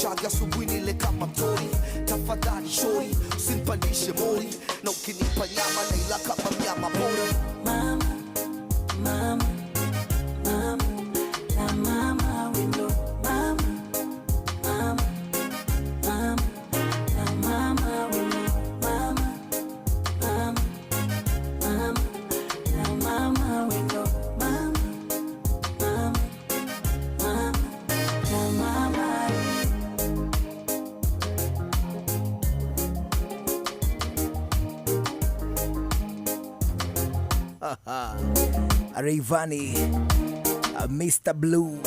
Chagi asubuhi nile kama mtori. Tafadhali shori, usinipandishe mori, na ukinipa nyama naila kama mnyama pori. Mama, mama, mama, la mama wendo. Mama, mama, mama, la mama wendo. Mama, mama, mama, la mama wendo. Mama, mama, mama, la mama. Rayvanny, Mr Blue,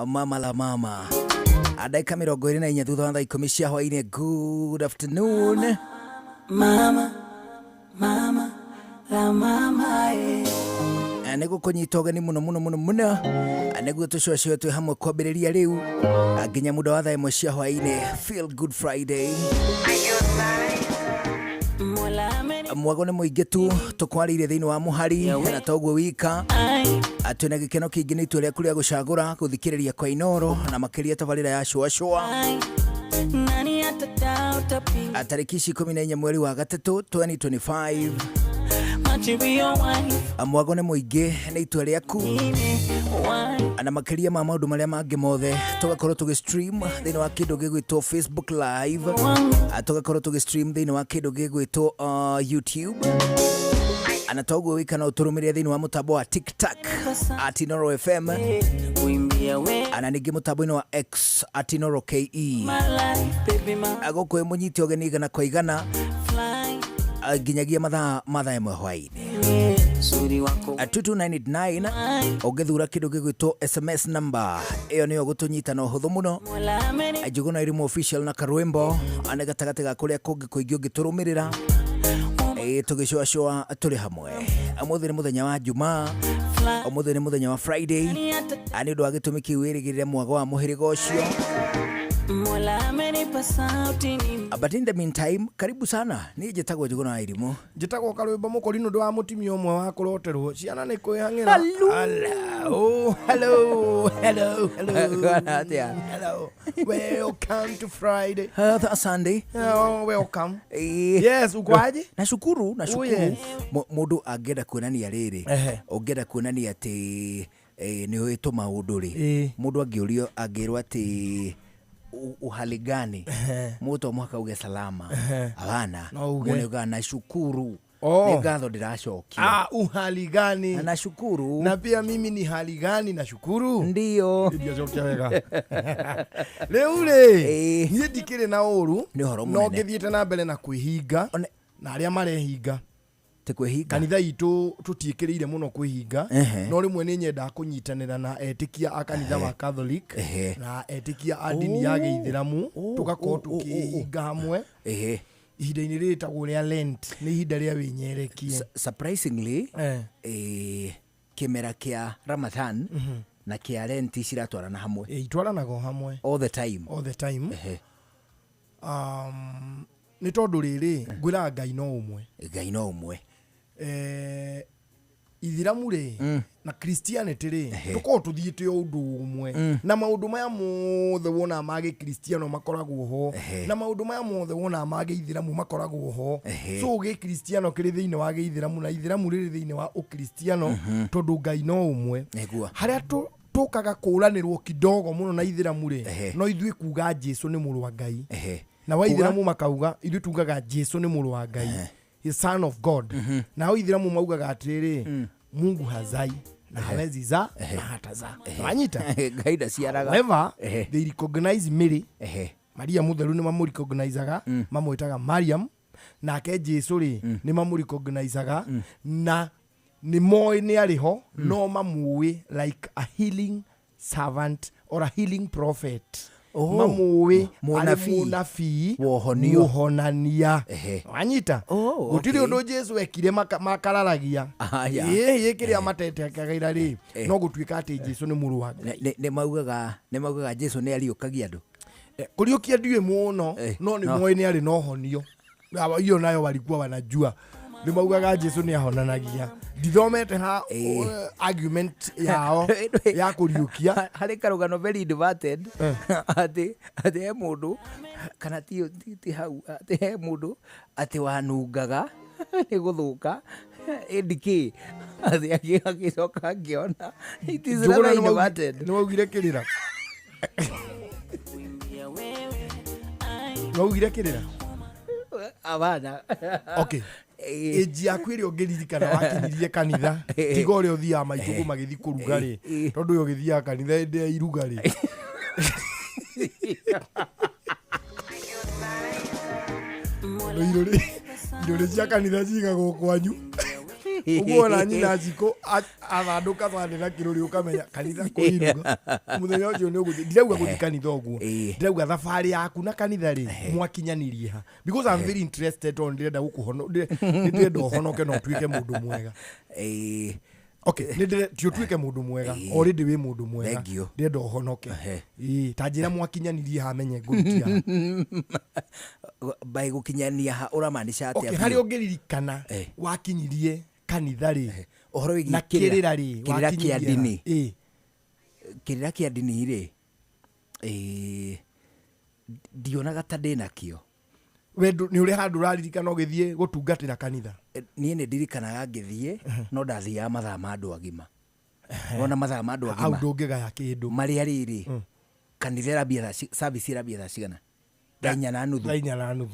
mama la mama, ndagĩka 24 thutha wa thaa 10 cia hwainĩ. Good afternoon. Mama, mama, la mama, eh. Nĩ gũkũnyita ũgeni mũno mũno mũno mũno, nĩguo tũcoceo twĩ hamwe kwambĩrĩria rĩu, nginya muda wa thaa 1 cia hwainĩ. Feel Good Friday. Mola ameni Mwago nĩ mũingĩ tu tũkwarĩire thĩinĩ wa mũhari na toguo wika. Ai. Twĩna gĩkeno kĩingĩ nĩ itua rĩaku rĩa gũcagũra gũthikĩrĩria kwa Inoro na makĩria tabarĩra ya Shua Shua. Ai. Nani atatautapinga Tarĩki ici 14 mweri wa gatatũ 2025. Material wife. Mwago nĩ mũingĩ nĩ itua rĩaku Ine wife. na makĩria ma maũndũ marĩa mangĩ mothe tũgakorwo tũgĩ stream thĩinĩ wa kĩndũ gĩgwĩtwo Facebook Live, tũgakorwo tũgĩ stream thĩinĩ wa kĩndũ gĩgwĩtwo YouTube, na toguo wika no ũtũrũmĩrĩre thĩinĩ wa mũtambo wa TikTok @InoroFM, Kuimbia we na ningĩ mũtambo-inĩ wa X @InoroKE. My life, baby, my Gũkũ mũnyite ũgeni igana kwa igana, fly. Nginyagia mathaa ma thaa 1 hwaĩ-inĩ. Uzuri wako. 22989 ũngĩthura kĩndũ gĩgwĩtwo SMS number ĩyo nĩyo gũtũnyita na ũhũthũ mũno. Mola ameni Njuguna Irimu Official na karwĩmbo nĩ gatagatĩ ga kũrĩa kũngĩ kũingĩ ũngĩtũrũmĩrĩra, tũgĩcũacũa tũrĩ hamwe. Ũmũthĩ nĩ mũthenya wa Jumaa, fly. ũmũthĩ nĩ mũthenya wa Friday. Nani atata Nĩ ũndũ wa gĩtũmi kĩu wĩrĩgĩrĩre mwago wa mũhĩrĩga ũcio. Mola amenipa sauti ni But in the meantime, karibu sana. Niĩ njĩtagwo Njuguna wa Irimũ. Njĩtagwo Karwĩmbo Mũkori nĩ ũndũ wa mũtumia ũmwe wa kũroterwo ciana nĩ kwĩhang'ĩra. Hello, hello, hello, hello. Bwana atĩa? Hello, welcome to Friday. Sunday. Oh, welcome. Yes, uko aje? Nashukuru, nashukuru. Oh, yes. Mũndũ angĩenda kuonania rĩrĩ, ũngĩenda kuonania atĩ nĩ ũĩ tũmaũndũ rĩ, mũndũ angĩũrio angĩrwo atĩ uhali gani, mũndũ to mũhaka uge salama, hapana. No uge. Mũndũ augaga nashukuru. Oh. Nĩ ngatho ndĩracokia. Ah, uhali gani? Na nashukuru. Na pia mimi ni hali gani? Nashukuru. Ndio. Ndiacokia wega rĩu rĩ, niĩ ndikĩrĩ na ũru Nĩ ũhoro no mũnene. ngĩthiĩte na mbere na kwĩhinga na arĩa marehinga. Ti kwĩhinga. Kanitha itũ tũtiĩkĩrĩire mũno kwĩhinga, no rĩmwe nĩ nyendaga kũnyitanĩra na etĩkia a kanitha wa Catholic na etĩkia a ndini ya gĩithĩramu, tũgakorwo tũkĩhinga hamwe ihinda-inĩ rĩrĩ rĩtagwo rĩa Lent, nĩ ihinda rĩa wĩnyerekie. Surprisingly, kĩmera kĩa Ramadhan na kĩa Lent ciratwarana hamwe. Itwaranaga o hamwe. All the time. All the time. Nĩ tondũ rĩrĩ ngwĩraga Ngai no ũmwe. Ngai no ũmwe. Ithiramu rĩ na Christianity rĩ, tũkorwo tũthiĩte o ũndũ ũmwe, na maũndũ maya mothe wonaga ma gĩkristiano makoragwo ho, na maũndũ maya mothe wonaga ma gĩithĩramu makoragwo ho. So gĩkristiano kĩrĩ thĩinĩ wa gĩithĩramu na ithĩramu rĩrĩ thĩinĩ wa ũkristiano, tondũ Ngai no ũmwe. Harĩa tũkaga kũranĩrwo kidogo mũno na ithĩramu rĩ, no ithuĩ kuga Jesu nĩ mũrũ wa Ngai, na wa ithĩramu makauga, ithuĩ tugaga Jesu nĩ mũrũ wa Ngai, he son of God, nao ithĩramu maugaga atĩrĩrĩ, Mungu hazai na hawezi zaa na hatazaa. Wanyita? Ngai ndaciaraga. However, they recognize Mary, Maria mũtheru nĩ mamũrecognizaga, mamwĩtaga Mariam, nake Jesu rĩ nĩ mamũrecognizaga na nĩ moĩ nĩ arĩ ho, no mamũĩ like a healing servant or a healing prophet. Oh, Mamũĩ arĩ mũnabii. mũnabii Wa ũhonio. mũhonania. Wanyita? Oh, Gũtirĩ okay. ũndũ Jesu ekire makararagia. Ah, ya. Ĩĩ kĩrĩa matetekagira rĩ, no gũtuĩka atĩ Jesu nĩ mũrũ wa Ngai. Nĩ maugaga Jesu nĩ ariũkagia andũ. Kũriũkia ndiũĩ mũno, no nĩ moĩ nĩ arĩ na ũhonio. Hiyo nayo walikuwa wanajua. Nĩ maugaga Jesu nĩ ahonanagia. Ndithomete ha argument yao ya kũriũkia. Harĩ karũgano very inverted, atĩ he mũndũ kana ti hau, atĩ he mũndũ atĩ wanungaga nĩ gũthũka ĩndi kĩ, atĩ agĩcoka akĩona it is Njũgũna rather nĩ inverted. Nĩ waugire kĩrĩra. Kuimbia wewe ai. Nĩ waugire kĩrĩra. Abana. Okay. Ĩnji yaku ĩrĩa ũngĩririkana wakinyirie kanitha, tiga ũrĩa ũthiaga maitũgũ magĩthiĩ kũruga rĩ, tondũ ũyũ ũgĩthiaga kanitha hĩndĩ ya iruga rĩ. Tondũ irũrĩ cia kanitha cigagwo kwanyu ũguo, ona nyina Njikũ athandũka thani na kĩrũrĩ, ũkamenya kanitha kwĩ iruga mũthenya ũcio nĩ ũgũthiĩ. Ndirauga gũthiĩ kanitha ũguo, ndĩrauga thabarĩ yaku na kanitha rĩ, mwakinyanirie ha? Because I'm very interested, tondũ ndĩrenda gũkũhono, nĩ ndĩrenda ũhonoke na ũtuĩke mũndũ mwega. Okay, nĩ ti ũtuĩke mũndũ mwega, already wĩ mũndũ mwega. Thank you. Ndĩrenda ũhonoke. Ĩĩ, ta njĩra mwakinyanirie ha, menye ngũrutia ha. By gũkinyania ha ũramaanisha atĩa? Okay, Biũ? harĩa ũngĩririkana wakinyirie kanitha rĩ, Ũhoro wĩgiĩ na kĩrĩra rĩ, kĩrĩra kĩa wakinyirie ha? ndini? Ĩĩ. Kĩrĩra kĩa ndini rĩ, ndionaga ta ndĩ nakĩo. We nĩ ũrĩ handũ ũraririkana ũgĩthiĩ gũtungatĩra kanitha? Niĩ nĩ ndirikanaga ngĩthiĩ, no ndathiaga mathaa ma andũ agima, wona mathaa ma andũ Hau agima ndũngĩgaya kĩndũ. Marĩa rĩrĩ, kanitha ĩrambia service ĩrambia thaa cigana? 4:30. 4:30.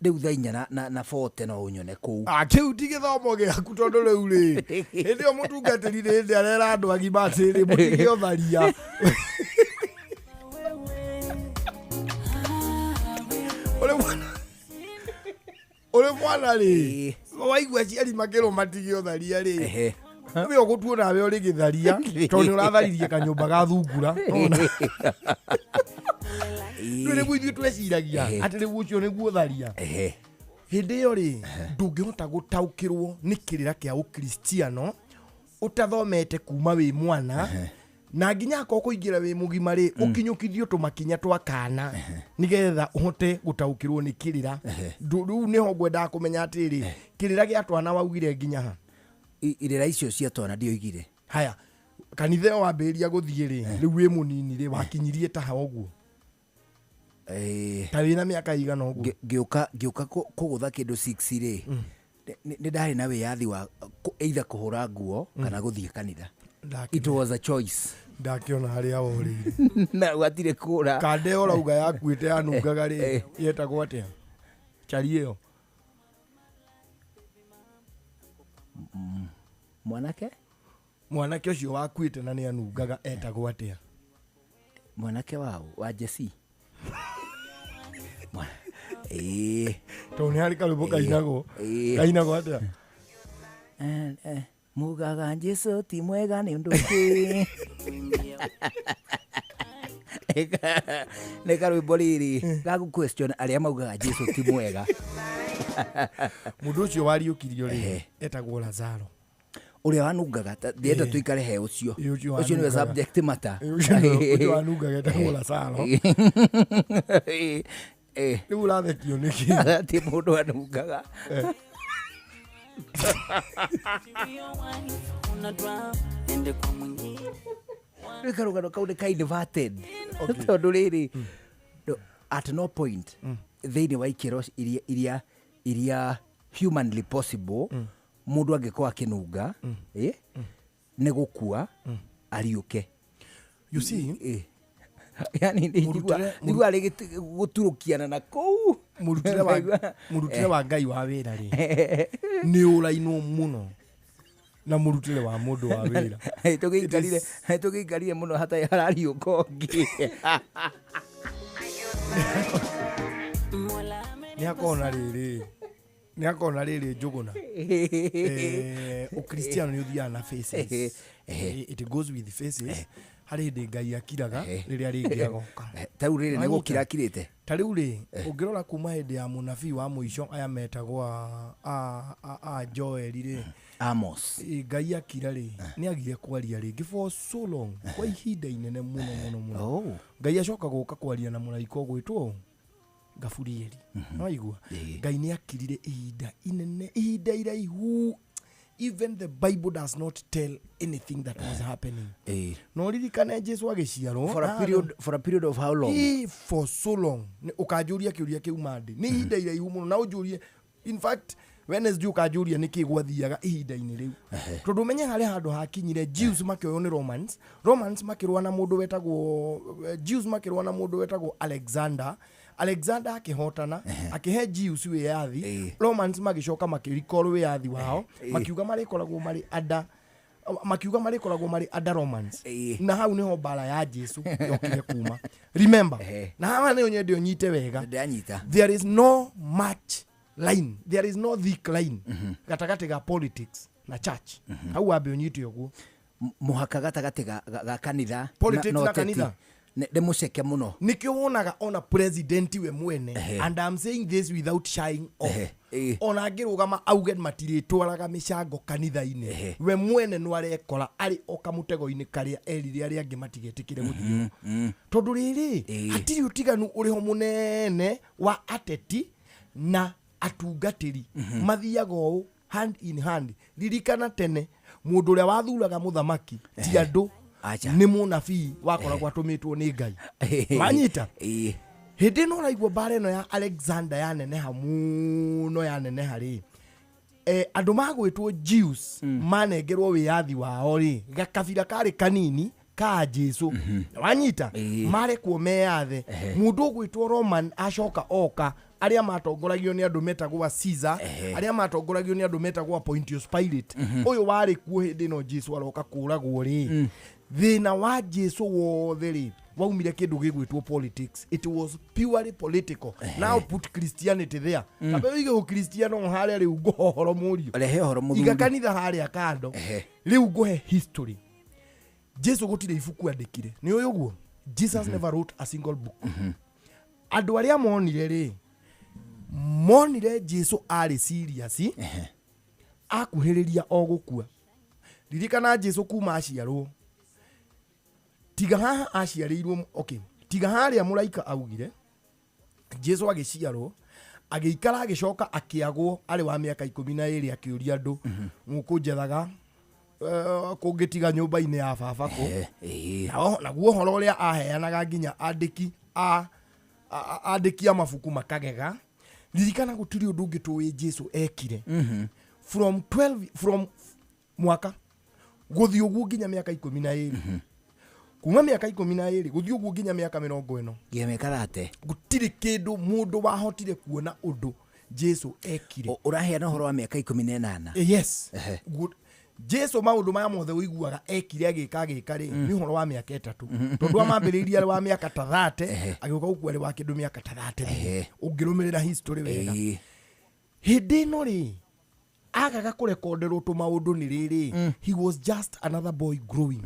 Rĩu thaa 4 na 40 no ũnyone kũu. Ah, kĩu ti gĩthomo gĩaku, tondũ rĩu rĩ, hĩndĩ ĩyo mũtungatĩri rĩ, hĩndĩ arera andũ agima atĩrĩ, mũtige ũtharia. Ũrĩ mwana rĩ, waigua aciari makĩrwo matige ũtharia rĩ, we ũgũtuo nawe ũrĩ gĩtharia, tondũ nĩ ũratharirie kanyũmba ga thungura. Nona? Rĩu nĩguo ithuĩ tweciragia atĩ rĩu ũcio nĩguo ũtharia. Hĩndĩ ĩyo rĩ, ndũngĩhota gũtaũkĩrwo nĩ kĩrĩra kĩa ũkristiano ũtathomete kuma wĩ mwana na nginya akorwo kũingĩra wĩ mũgima rĩ, ũkinyũkithio tũmakinya twa kana nĩgetha ũhote gũtaũkĩrwo nĩ kĩrĩra. Rĩu nĩho ngwendaga kũmenya atĩrĩ, kĩrĩra gĩa twana waugire nginya ha? Irĩra icio cia twana ndioigire. Haya, kanitha ĩyo wambĩrĩria gũthiĩ rĩ, rĩu wĩ mũnini rĩ, wakinyirie ta ha ũguo? Ta wĩna mĩaka igana ũguo? Ngĩũka kũgũtha kĩndũ 6 rĩ, nĩ ndarĩ na wĩyathi wa either kũhũra nguo kana gũthiĩ kanitha. It was a choice. Ndakĩona harĩa worĩire. Na gwatirĩ kũra. Kande ĩyo ũrauga yakuĩte yanungaga rĩ, yetagwo atĩa cari ĩyo? Mwanake. Mwanake ũcio wakuĩte na nĩ anungaga etagwo atĩa? Mwanake wao wa Jesi. Ĩĩ. Tondũ nĩ harĩ karwĩmbo kainagwo. Kainagwo atĩa? Mugaga Jesu ti mwega nĩ ũndũ kĩ? Nĩ karwĩmbo rĩrĩ gagu question arĩa maugaga Jesu ti mwega. Mũndũ ũcio wariũkirio rĩ, etagwo Lazaro. Ũrĩa wanungaga, ndĩrenda tũikare he ũcio. Ĩ, ũcio Ũcio nĩwe wanungaga. subject matter. Ĩ, ũcio wanungaga etagwo Lazaro. Rĩu ũrathekio nĩkĩ? Atĩ mũndũ anungaga. Your wife, una drop ende kwa mwingine. Rĩu karũgano kau nĩ ka inverted, tondũ rĩrĩ, at no point thĩinĩ wa ikĩro iria humanly possible mũndũ angĩkorwo akĩnunga nĩ gũkua ariũke. You see. Yani njigua arĩ gũturũkiana na kũu. Mũrutĩre wa Ngai wa wĩra rĩ, nĩ ũrainwo mũno na mũrutĩre wa mũndũ wa wĩra. Tũgĩikarire mũno hatarĩ harariũka ũngĩ. Nĩ akona rĩrĩ, nĩ akona rĩrĩ, Njũgũna. Ũkristiano nĩ ũthiaga na faces. It goes with faces. Harĩ hĩndĩ Ngai akiraga, rĩrĩa rĩngĩ agoka. Ta rĩu rĩrĩ nĩ Wanyita? gũkira akirĩte. Ta rĩu rĩ, ũngĩrora kuma hĩndĩ ya mũnabii wa mũico, aya metagwo a Joeli rĩ, Amos. Ngai akira rĩ, nĩ agire kwaria rĩngĩ for so long, kwa ihinda inene mũno mũno mũno. Oh. Ngai acoka gũka kwaria na mũraika ũgwĩtwo Gaburieli. Nĩwaigua? Ĩĩ. Ngai nĩ akirire ihinda inene, ihinda iraihu. Even the Bible does not tell anything that was happening. No ririkane Jesu agĩciarwo For a period, for a period of how long? Ii, for so long. Ũkanjũria kĩũria kĩu mandi nĩ ihinda iraihu mũno, na ũnjũrie, in fact, Wednesday ũkanjũria nĩkĩ gwathiaga ihinda-inĩ rĩu, tondũ ũmenye harĩ handũ hakinyire Jews makĩoywo nĩ Romans. Romans makĩrũa na mũndũ wetagwo Jews makĩrũa na mũndũ wetagwo Alexander. Alexander akĩhotana, akĩhe Jews wĩyathi. Romans magĩcoka makĩrikoro wĩyathi wao, makiuga marĩkoragwo marĩ under, makiuga marĩkoragwo marĩ under Romans. Na hau niho mbara ya Jesu yokire kuma. Remember, na haha nĩyo nyende ũnyite wega. Ndanyita. There is no much line, there is no thick line gatagatĩ ga politics na church. Hau wambe ũnyite ũguo. Mũhaka gatagatĩ ga kanitha Politics na ũteti. Kanitha. Nĩ mũceke mũno. Nikio wonaga ona president we mwene, and I'm saying this without shying off, ona angĩrũgama auge matirĩtwaraga mĩcango kanitha-inĩ, we mwene no arekora arĩ o kamũtego-inĩ karĩa erire arĩa angĩ matigetĩkĩre gũthiĩ, tondũ rĩrĩ, hatirĩ ũtiganu ũrĩho mũnene wa ateti na atungatĩri. Mathiaga ũũ hand in hand. Ririkana tene mũndũ ũrĩa wathuraga mũthamaki ti andũ, Acha. nĩ mũnabii wakoragwo atũmĩtwo nĩ Ngai. Wanyita? Ĩĩ. Hĩndĩ ĩno ũraigua mbara ĩno ya Alexander yaneneha mũno, yaneneha rĩ, andũ magwĩtwo Jews manengerwo wĩyathi wao rĩ, gakabira karĩ kanini ka Jesu. Wanyita? Ĩĩ. Marekwo meyathe. Mũndũ ũgwĩtwo Roman acoka oka, arĩa matongoragio nĩ andũ metagwo a Caesar, arĩa matongoragio nĩ andũ metagwo a Pontius Pilate, ũyũ warĩ kuo hĩndĩ ĩno Jesu aroka kũragwo rĩ. Thĩna wa Jesu wothe rĩ, waumire kĩndũ gĩgwĩtwo politics. It was purely political. Now put Christianity there. Kambe wĩige ũkristiano harĩa rĩu, ngũhohoro mũriũ. Rehe ũhoro Iga mũthuri. kanitha harĩa kando. Rĩu ngũhe history. Jesu gũtirĩ ibuku andĩkire, nĩ ũyũ ũguo. Jesus never wrote a single book. Andũ arĩa monire rĩ, monire Jesu arĩ serious akuhĩrĩria o gũkua. Ririkana Jesu kuma aciarwo, tiga haha aciarĩirwo, okay, tiga harĩa mũraika augire Jesu agĩciarwo, agĩikara, agĩcoka akĩagwo arĩ wa mĩaka 12, akĩũria andũ, mũkũnjethaga kũngĩtiga nyũmba-inĩ ya baba kũ? Naguo ũhoro ũrĩa aheanaga nginya andĩki a mabuku makagega. Ririkana gũtirĩ ũndũ ũngĩ tũĩ Jesu ekire from 12, from mwaka gũthiĩ ũguo nginya mĩaka 12, kuma mĩaka 12 gũthiĩ ũguo nginya mĩaka 40. Nginya mĩaka 30. Gũtirĩ kĩndũ mũndũ wahotire kuona ũndũ Jesu ekire. Ũraheana ũhoro wa mĩaka 18? Yes. Good. Jesu maũndũ maya mothe ũiguaga ekire, agĩka agĩka rĩ, nĩ ũhoro wa mĩaka 3, tondũ amambĩrĩirie arĩ wa mĩaka ta 30, agĩũka gũkua arĩ wa kĩndũ mĩaka ta 30. Ũngĩrũmĩrĩra history wega, hĩndĩ ĩno rĩ, agaga kũrekonderwo tũmaũndũ nĩ rĩrĩ, he was just another boy growing.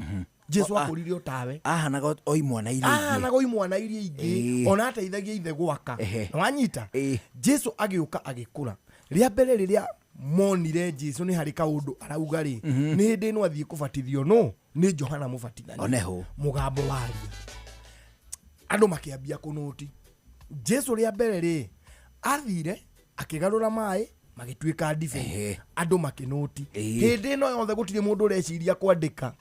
Jesu akũrire o tawe. Ahanaga o imwana iria ingĩ. Ahanaga o imwana iria ingĩ. Ona ateithagia ithe gwaka. Wanyita? Jesu agĩũka agĩkũra. Rĩa mbere rĩrĩa monire Jesu nĩ harĩ kaũndũ arauga rĩ, nĩ hĩndĩ ĩno athiĩ kũbatithio no nĩ Johana Mũbatithania. Oneho. Mũgambo waria, andũ makĩambia kũnũti Jesu. Rĩa mbere rĩ, athire akĩgarũra maĩ magĩtuĩka ndibei. Andũ makĩnũti. Hĩndĩ ĩno yothe gũtirĩ mũndũ ũreciria kwandĩka.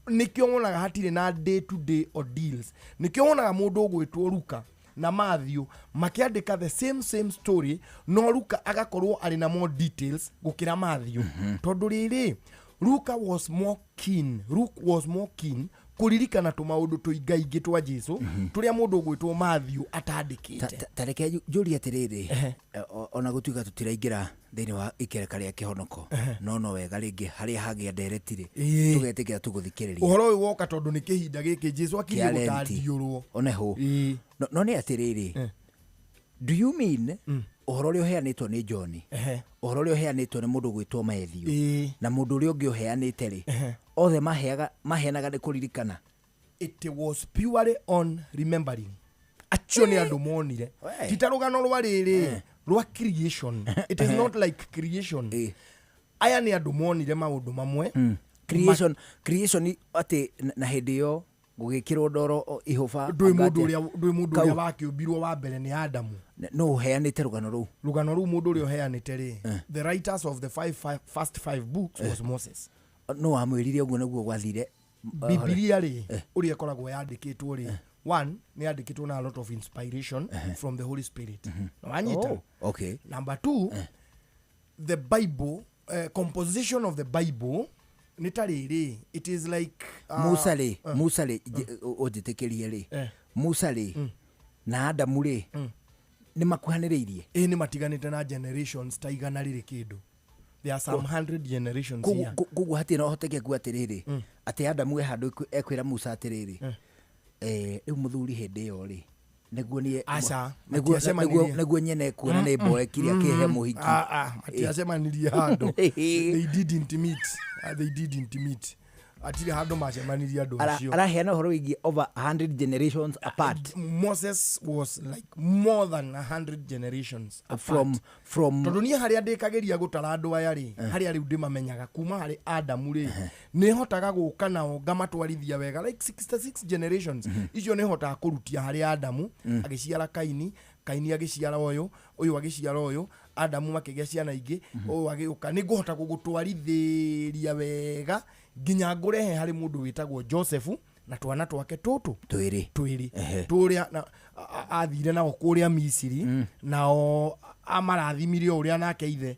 Nĩkĩo wonaga hatirĩ na day to day ordeals. Nĩkĩo wonaga mũndũ ũgwĩtwo Luka na Matthew makĩandĩka the same same story, no Luka agakorwo arĩ na more details gũkĩra Matthew, tondũ rĩrĩ, Luka was more keen, Luke was more keen kũririkana tũmaũndũ tũingaingĩ twa Jesu tũrĩa mũndũ ũgwĩtwo Matthew atandĩkĩte. Ta reke njũrie atĩrĩrĩ, ona gũtuĩka tũtiraingĩra thĩinĩ wa ikereka rĩa kĩhonoko, no wega rĩngĩ harĩa hagĩa ndereti rĩ, tũgetĩkĩra tũgũthikĩrĩria. Ũhoro ũyũ woka tondũ nĩ kĩhinda gĩkĩ Jesu akirie Kĩa Lenti. gũtandiũrwo. Oneho. No nĩ atĩrĩrĩ, do you mean ũhoro ũrĩa ũheanĩtwo nĩ John, ũhoro ũrĩa ũheanĩtwo nĩ mũndũ ũgwĩtwo Matthew, na mũndũ ũrĩa ũngĩ ũheanĩte rĩ, othe maheanaga nĩ kũririkana? It was purely on remembering. Acio nĩ andũ monire. Ti ta rũgano rwa rĩrĩ rwa creation. It is not like creation. Aya nĩ andũ monire maũndũ mamwe. Creation, creation atĩ na hĩndĩ ĩyo Gũgĩkĩrwo ndoro o, ihũba. Ndũĩ anga mũndũ atĩa? ũrĩa, ndũĩ mũndũ Kau. ũrĩa wakĩũmbirwo wa mbere nĩ Adamu. Nũ ũheanĩte rũgano rũu? Rũgano rũu mũndũ ũrĩa ũheanĩte rĩ, the writers of the first five books was Moses. Nũ wamwĩrire ũguo nĩguo gwathire? Bibilia rĩ, ũrĩa ĩkoragwo yandĩkĩtwo rĩ, one, nĩ yandĩkĩtwo na a lot of inspiration from the Holy Spirit. Na wanyita? Oh, okay. Number two, the Bible, composition of the Bible nĩ ta rĩrĩ, it is like Musa rĩ, Musa rĩ, ũnjĩtĩkĩrie rĩ, Musa rĩ na Adamu rĩ, nĩ makuhanĩrĩirie? Ĩ, nĩ matiganĩte na generations ta igana rĩrĩ kĩndũ. There are some 100 generations here. Koguo hatirĩ na ũhotekeku atĩrĩrĩ, atĩ Adamu e handũ ekwĩra Musa atĩrĩrĩ, rĩu mũthuri hĩndĩ ĩyo rĩ, nĩguo niĩ Aca, nĩguo matiacemanirie. Nĩguo nyene kuona nĩ mboekire akĩhe mũhiki. Ah, ah, matiacemanirie handũ. They didn't meet. Ah, they didn't meet. Atirĩ handũ macemanirie andũ acio. Araheana ũhoro wĩgiĩ over 100 generations apart. Moses was like more than 100 generations apart. From Tondũ niĩ harĩa ndĩkagĩria gũtara andũ aya rĩ, harĩa rĩu ndĩmamenyaga kuma harĩ Adamu rĩ, nĩ hotaga gũka nao ngamatwarithia wega like 66 generations icio, nĩ hotaga kũrutia harĩ Adamu agĩciara Kaini, Kaini agĩciara ũyũ, ũyũ agĩciara ũyũ, Adamu makĩgĩa ciana ingĩ, ũyũ agĩũka, nĩ ngũhota gũgũtwarithĩria wega nginya ngũrehe harĩ mũndũ wĩtagwo Joseph na twana twake tũtũ twĩrĩ. Twĩrĩ tũrĩa na athire nao kũrĩa Misiri, nao amarathimire o ũrĩa nake ithe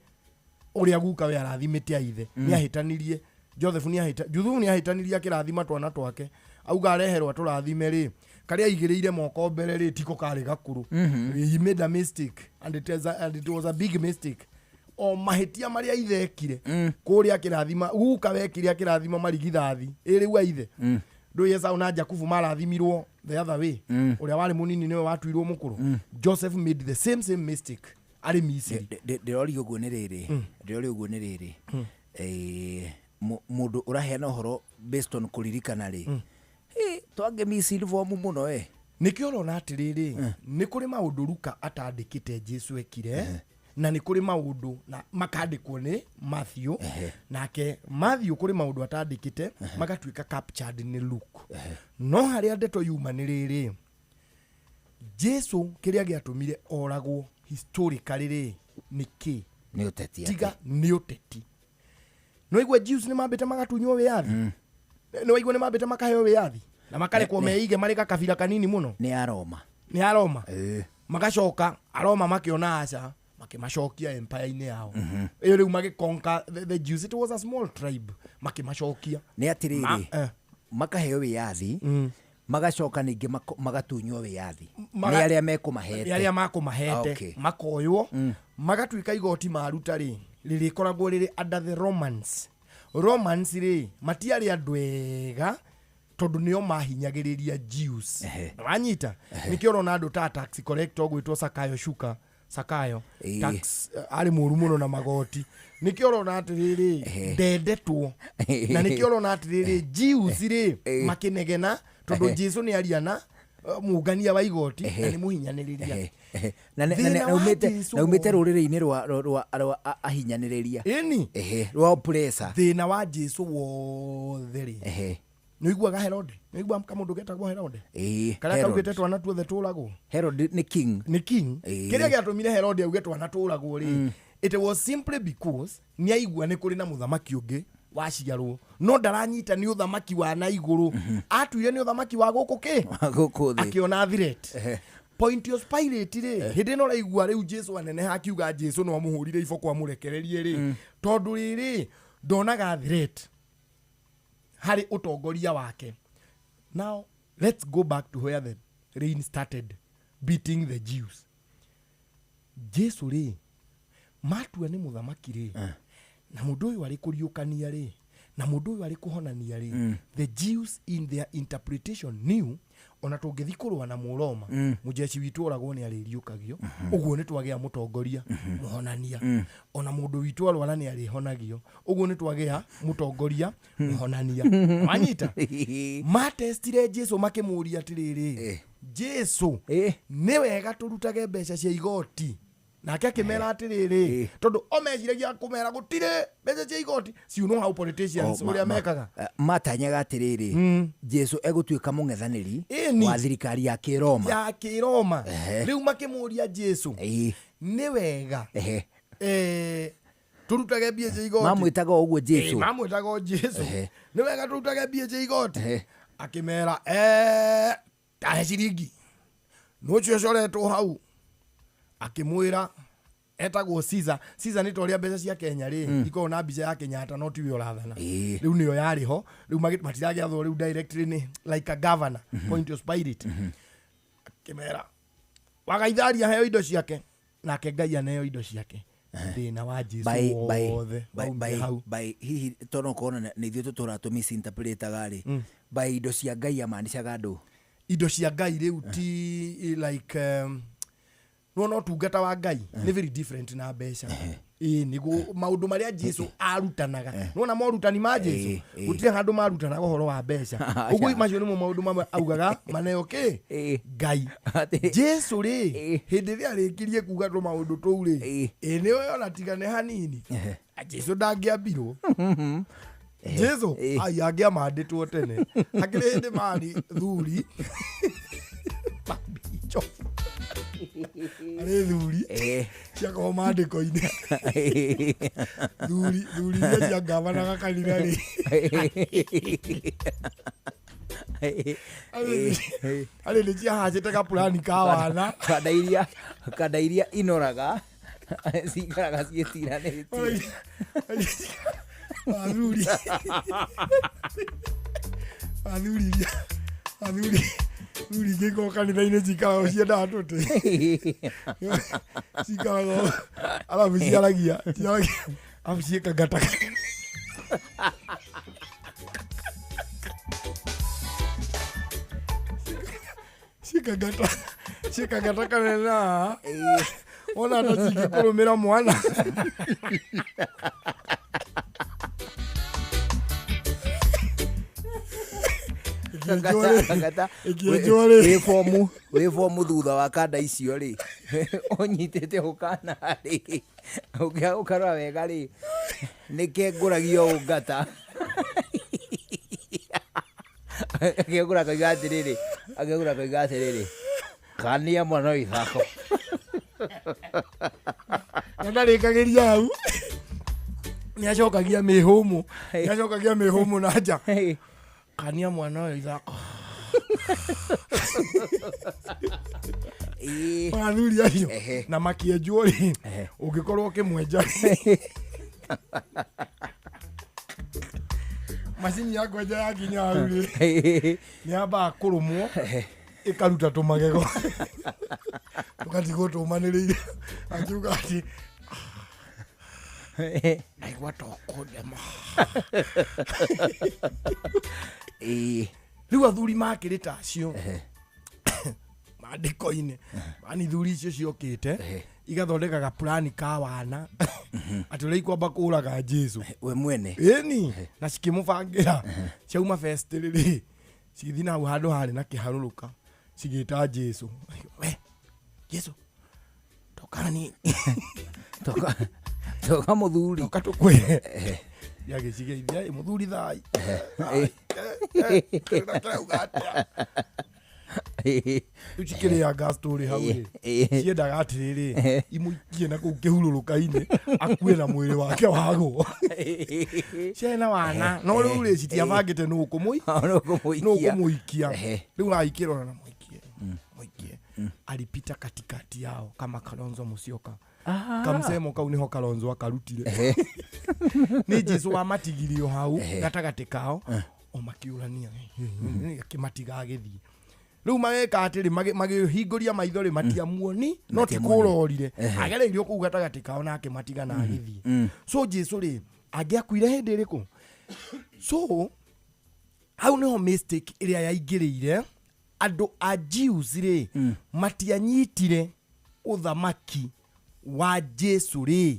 ũrĩa guka we arathimĩte ithe. Nĩ ahĩtanirie Joseph, nĩ ahĩta Juthubu, nĩ ahĩtanirie akĩrathima twana twake, auga areherwo atũrathime rĩ, karĩa aigĩrĩire moko mbere rĩ, tiko karĩ gakũrũ. He made a mistake and it was a big mistake, o mahĩtia marĩa ithe ekire kũrĩa akĩrathima, guka wekire akĩrathima marigithathi ĩ rĩu a ithe. Ndũĩ Esau na Jakubu marathimirwo the other way, ũrĩa warĩ mũnini nĩwe watuirwo mũkũrũ. Joseph made the same mistake arĩ Misiri. Ndĩroria ũguo nĩ rĩrĩ, ndĩroria ũguo nĩ rĩrĩ, mũndũ ũraheana ũhoro based on kũririkana rĩ, twangĩ misinform mũno eh. Nĩkĩo ũrona atĩrĩrĩ, nĩ kũrĩ maũndũ Luka atandĩkĩte Jesu ekire, na nĩ kũrĩ maũndũ na makandĩkwo nĩ Matthew, nake Matthew kũrĩ maũndũ atandĩkĩte magatuĩka captured nĩ Luke. No harĩa ndeto yuma nĩ rĩrĩ, Jesu kĩrĩa gĩatũmire oragwo historically rĩ, nĩ kĩ? Nĩ ũteti. Tiga nĩ ũteti. Nĩ waigua Jews nĩ mambĩte magatunywo wĩyathi? Nĩ waigua nĩ mambĩte makaheo wĩyathi na makarekwo meige marĩ gakabira kanini mũno? Nĩ Aroma. Nĩ Aroma. Magacoka Aroma makĩona aca, makĩmacokia empire-inĩ yao ĩyo rĩu magĩconquer the Jews. It was a small tribe, makĩmacokia. Nĩ atĩrĩrĩ, makaheo wĩyathi, magacoka ningĩ magatunywo wĩyathi nĩ arĩa mekũmahete. Nĩ arĩa makũmahete. Makoywo magatuĩka igoti maruta rĩ, rĩrĩkoragwo rĩrĩ under the Romans. Romans rĩ, matiarĩ andũ ega tondũ nĩo mahinyagĩrĩria Jews. Wanyita? Nĩkĩo ũrona andũ ta tax collector gwĩtwo Sakayo, Shuka Sakayo, tax, arĩ mũru mũno na magoti. Nĩkĩo ũrona atĩrĩrĩ, ndendetwo, na nĩkĩo ũrona atĩrĩrĩ, Jews rĩ, makĩnegena tondũ Jesu nĩ aria na mũngania wa igoti na nĩ mũhinyanĩrĩria. Ehe. Na Thĩna na wa Jesu na umĩte rũrĩrĩ-inĩ rwa ahinyanĩrĩria. Ĩni. Rwa oppressor. Thĩna wa Jesu wothe rĩ, nĩ ũiguaga Herode, nĩ ũiguaga kamũndũ getagwo Herode, karĩa Herod. kaugĩte twana tuothe tũragwo? Herod nĩ king. Nĩ king. Kĩrĩa gĩatũmire Herode auge twana tũragwo rĩ, it was simply because nĩ aigua nĩ kũrĩ na mũthamaki ũngĩ waciarwo, no ndaranyita nĩ ũthamaki wa na igũrũ, atuire nĩ ũthamaki wa gũkũ kĩ. Gũkũ thĩ. Akĩona threat. Pontius Pilate rĩ, hĩndĩ ĩno ũraigua rĩu Jesu aneneha akiuga Jesu no amũhũrire iboko amũrekererie rĩ, tondũ rĩrĩ ndonaga threat harĩ ũtongoria wake. Now let's go back to where the rain started beating the Jews. Jesu rĩ, matua nĩ mũthamaki rĩ, na mũndũ ũyũ arĩ kũriũkania rĩ, na mũndũ ũyũ arĩ kũhonania rĩ, the Jews in their interpretation knew ona tũngĩthi kũrũa na Mũroma, mũjeshi witũ oragwo nĩ arĩriũkagio. Ũguo nĩ twagĩa mũtongoria mũhonania. Ona mũndũ witũ arwara nĩ arĩhonagio. Ũguo nĩ twagĩa mũtongoria mũhonania. Wanyita? Matestire Jesu makĩmũria atĩrĩrĩ, Jesu, nĩ wega tũrutage mbeca cia igoti? Nake akĩmera atĩrĩrĩ, tondũ o meciragia kũmera gũtirĩ mbeca cia igoti. You know how politicians O, ma- ũrĩa ma- mekaga. Matanyaga atĩrĩrĩ, Jesu egũtuĩka mũng'ethanĩri Ĩni. wa thirikari ya Kĩroma. Ya Kĩroma. Rĩu makĩmũria Jesu, nĩ wega tũrutage mbia cia igoti? Mamwĩtaga o ũguo Jesu. Mamwĩtaga o Jesu. Nĩ wega tũrutage mbia cia igoti? Akĩmera, tahe ciringi. Nũ ũcio ũcoretwo hau? Akĩmwĩra etagwo Caesar. Caesar nĩ ta ũrĩa mbeca cia Kenya rĩ ikoragwo na mbica ya Kenyatta, no tiwe ũrathana. Rĩu nĩyo yarĩ ho. Rĩu matiragĩathwo rĩu directly, nĩ like a governor, Pontius Pilate. Akĩmera wagaitharia heo indo ciake, nake Ngai aneo indo ciake. Thĩna wa Jesu wothe waumire hau. By hihi tondũ kona nĩ ithuĩ tũtũraga tũ misinterpretaga rĩ, by indo cia Ngai amaanishaga andũ? Indo cia Ngai rĩu ti like nĩwona ũtungata wa Ngai nĩ very different na mbeca. Ĩĩ, nĩguo maũndũ marĩa Jesu arutanaga, nĩwona morutani ma Jesu, gũtirĩ handũ marutanaga ũhoro wa mbeca. Ũguo macio nĩmo maũndũ mamwe augaga maneo kĩ Ngai. Jesu rĩ, hĩndĩ ĩrĩa arĩkirie kuga tũ maũndũ tũu rĩ, ĩ nĩwe ona tigane hanini, Jesu ndangĩambirwo. Jesu ai angĩamandĩtwo tene. Hakĩrĩ hĩndĩ marĩ thuri mabishop, arĩ thuri ciakorwo mandĩko-inĩ, thuri iria ciangavanaga kanitha rĩ, arĩ nĩ ciahacĩte gapurani ka wana. Kanda iria inoraga cikaraga ciĩtiranĩtie. Athuri iria athuri ingĩ ikorwo kanitha-inĩ cikaraga ciendaga tũtĩ, cikaraga arabu ciaragia arabu ciĩkangataga. Ciĩkangata kanene wona ta cingĩkũrũmĩra mwana. Ngata. Ĩkĩenjwo rĩ. Wĩ fomu thutha wa kanda icio rĩ, ũnyitĩte ũkana rĩ, ũngĩaga gũkarora wega rĩ, nĩkengũragio ũũ ngata akĩngũra koiga atĩrĩrĩ, akĩngũra koiga atĩrĩrĩ, kania mwana wa ithako. Na ndarĩkagĩria hau, nĩ acokagia mĩhũmũ, nĩ acokagia mĩhũmũ na nja, kania mwana ũyũ ithako. Athuri acio na makĩenjwo rĩ, ũngĩkorwo ũkĩmwenja macini ya kwenja yakinya hau rĩ, nĩ yambaga kũrũmwo ĩkaruta tũmagego tũgatigwo tũmanĩrĩire, akiuga atĩ naigua tokũndema. Rĩu athuri makĩrĩ ta acio mandĩko-inĩ mani, thuri icio ciokĩte igathondeka gapurani ka wana atĩ ũrĩa ikwamba kũraga Jesu we mwene. Ĩni na cikĩmũbangĩra ciauma fest rĩ, cigĩthiĩ na hau handũ harĩ na kĩharũrũka, cigĩta Jesu, "We Jesu, tokani." Toka toka mũthuri. "Toka tũkwĩre." Yagĩcigeithia, "Ĩ, mũthuri thai kĩrauga atĩa?" Rĩu cikĩrĩanga story hau rĩ, ciendaga atĩrĩrĩ, imũikie na kũu kĩhurũrũka-inĩ akue na mwĩrĩ wake wagwo ciarĩ na wana. No rĩu rĩ, citiabangĩte nũ ũkũmũi nũ kũmũikia. Nũ ũkũmũikia. Rĩu aikĩrora na mũikie mũikie, alipita katikati yao kama Kalonzo Musyoka. Kamsemo kau niho Kalonzo akarutire. Nĩ Jesu wamatigirio hau gatagatĩ kao o makiũrania, akĩmatiga agĩthiĩ. Rĩu mageka atĩrĩ, makĩhingũria maitho rĩ, matiamuoni, no ti Matiamuoni. kũrorire agereirio kũu gatagatĩ kao na akĩmatiga na agĩthiĩ. So Jesu rĩ, angĩakuire hĩndĩ ĩrĩkũ? So hau niho mistake ĩrĩa yaingĩrĩire. Andũ a Jews rĩ, matianyitire ũthamaki wa Jesu rĩ,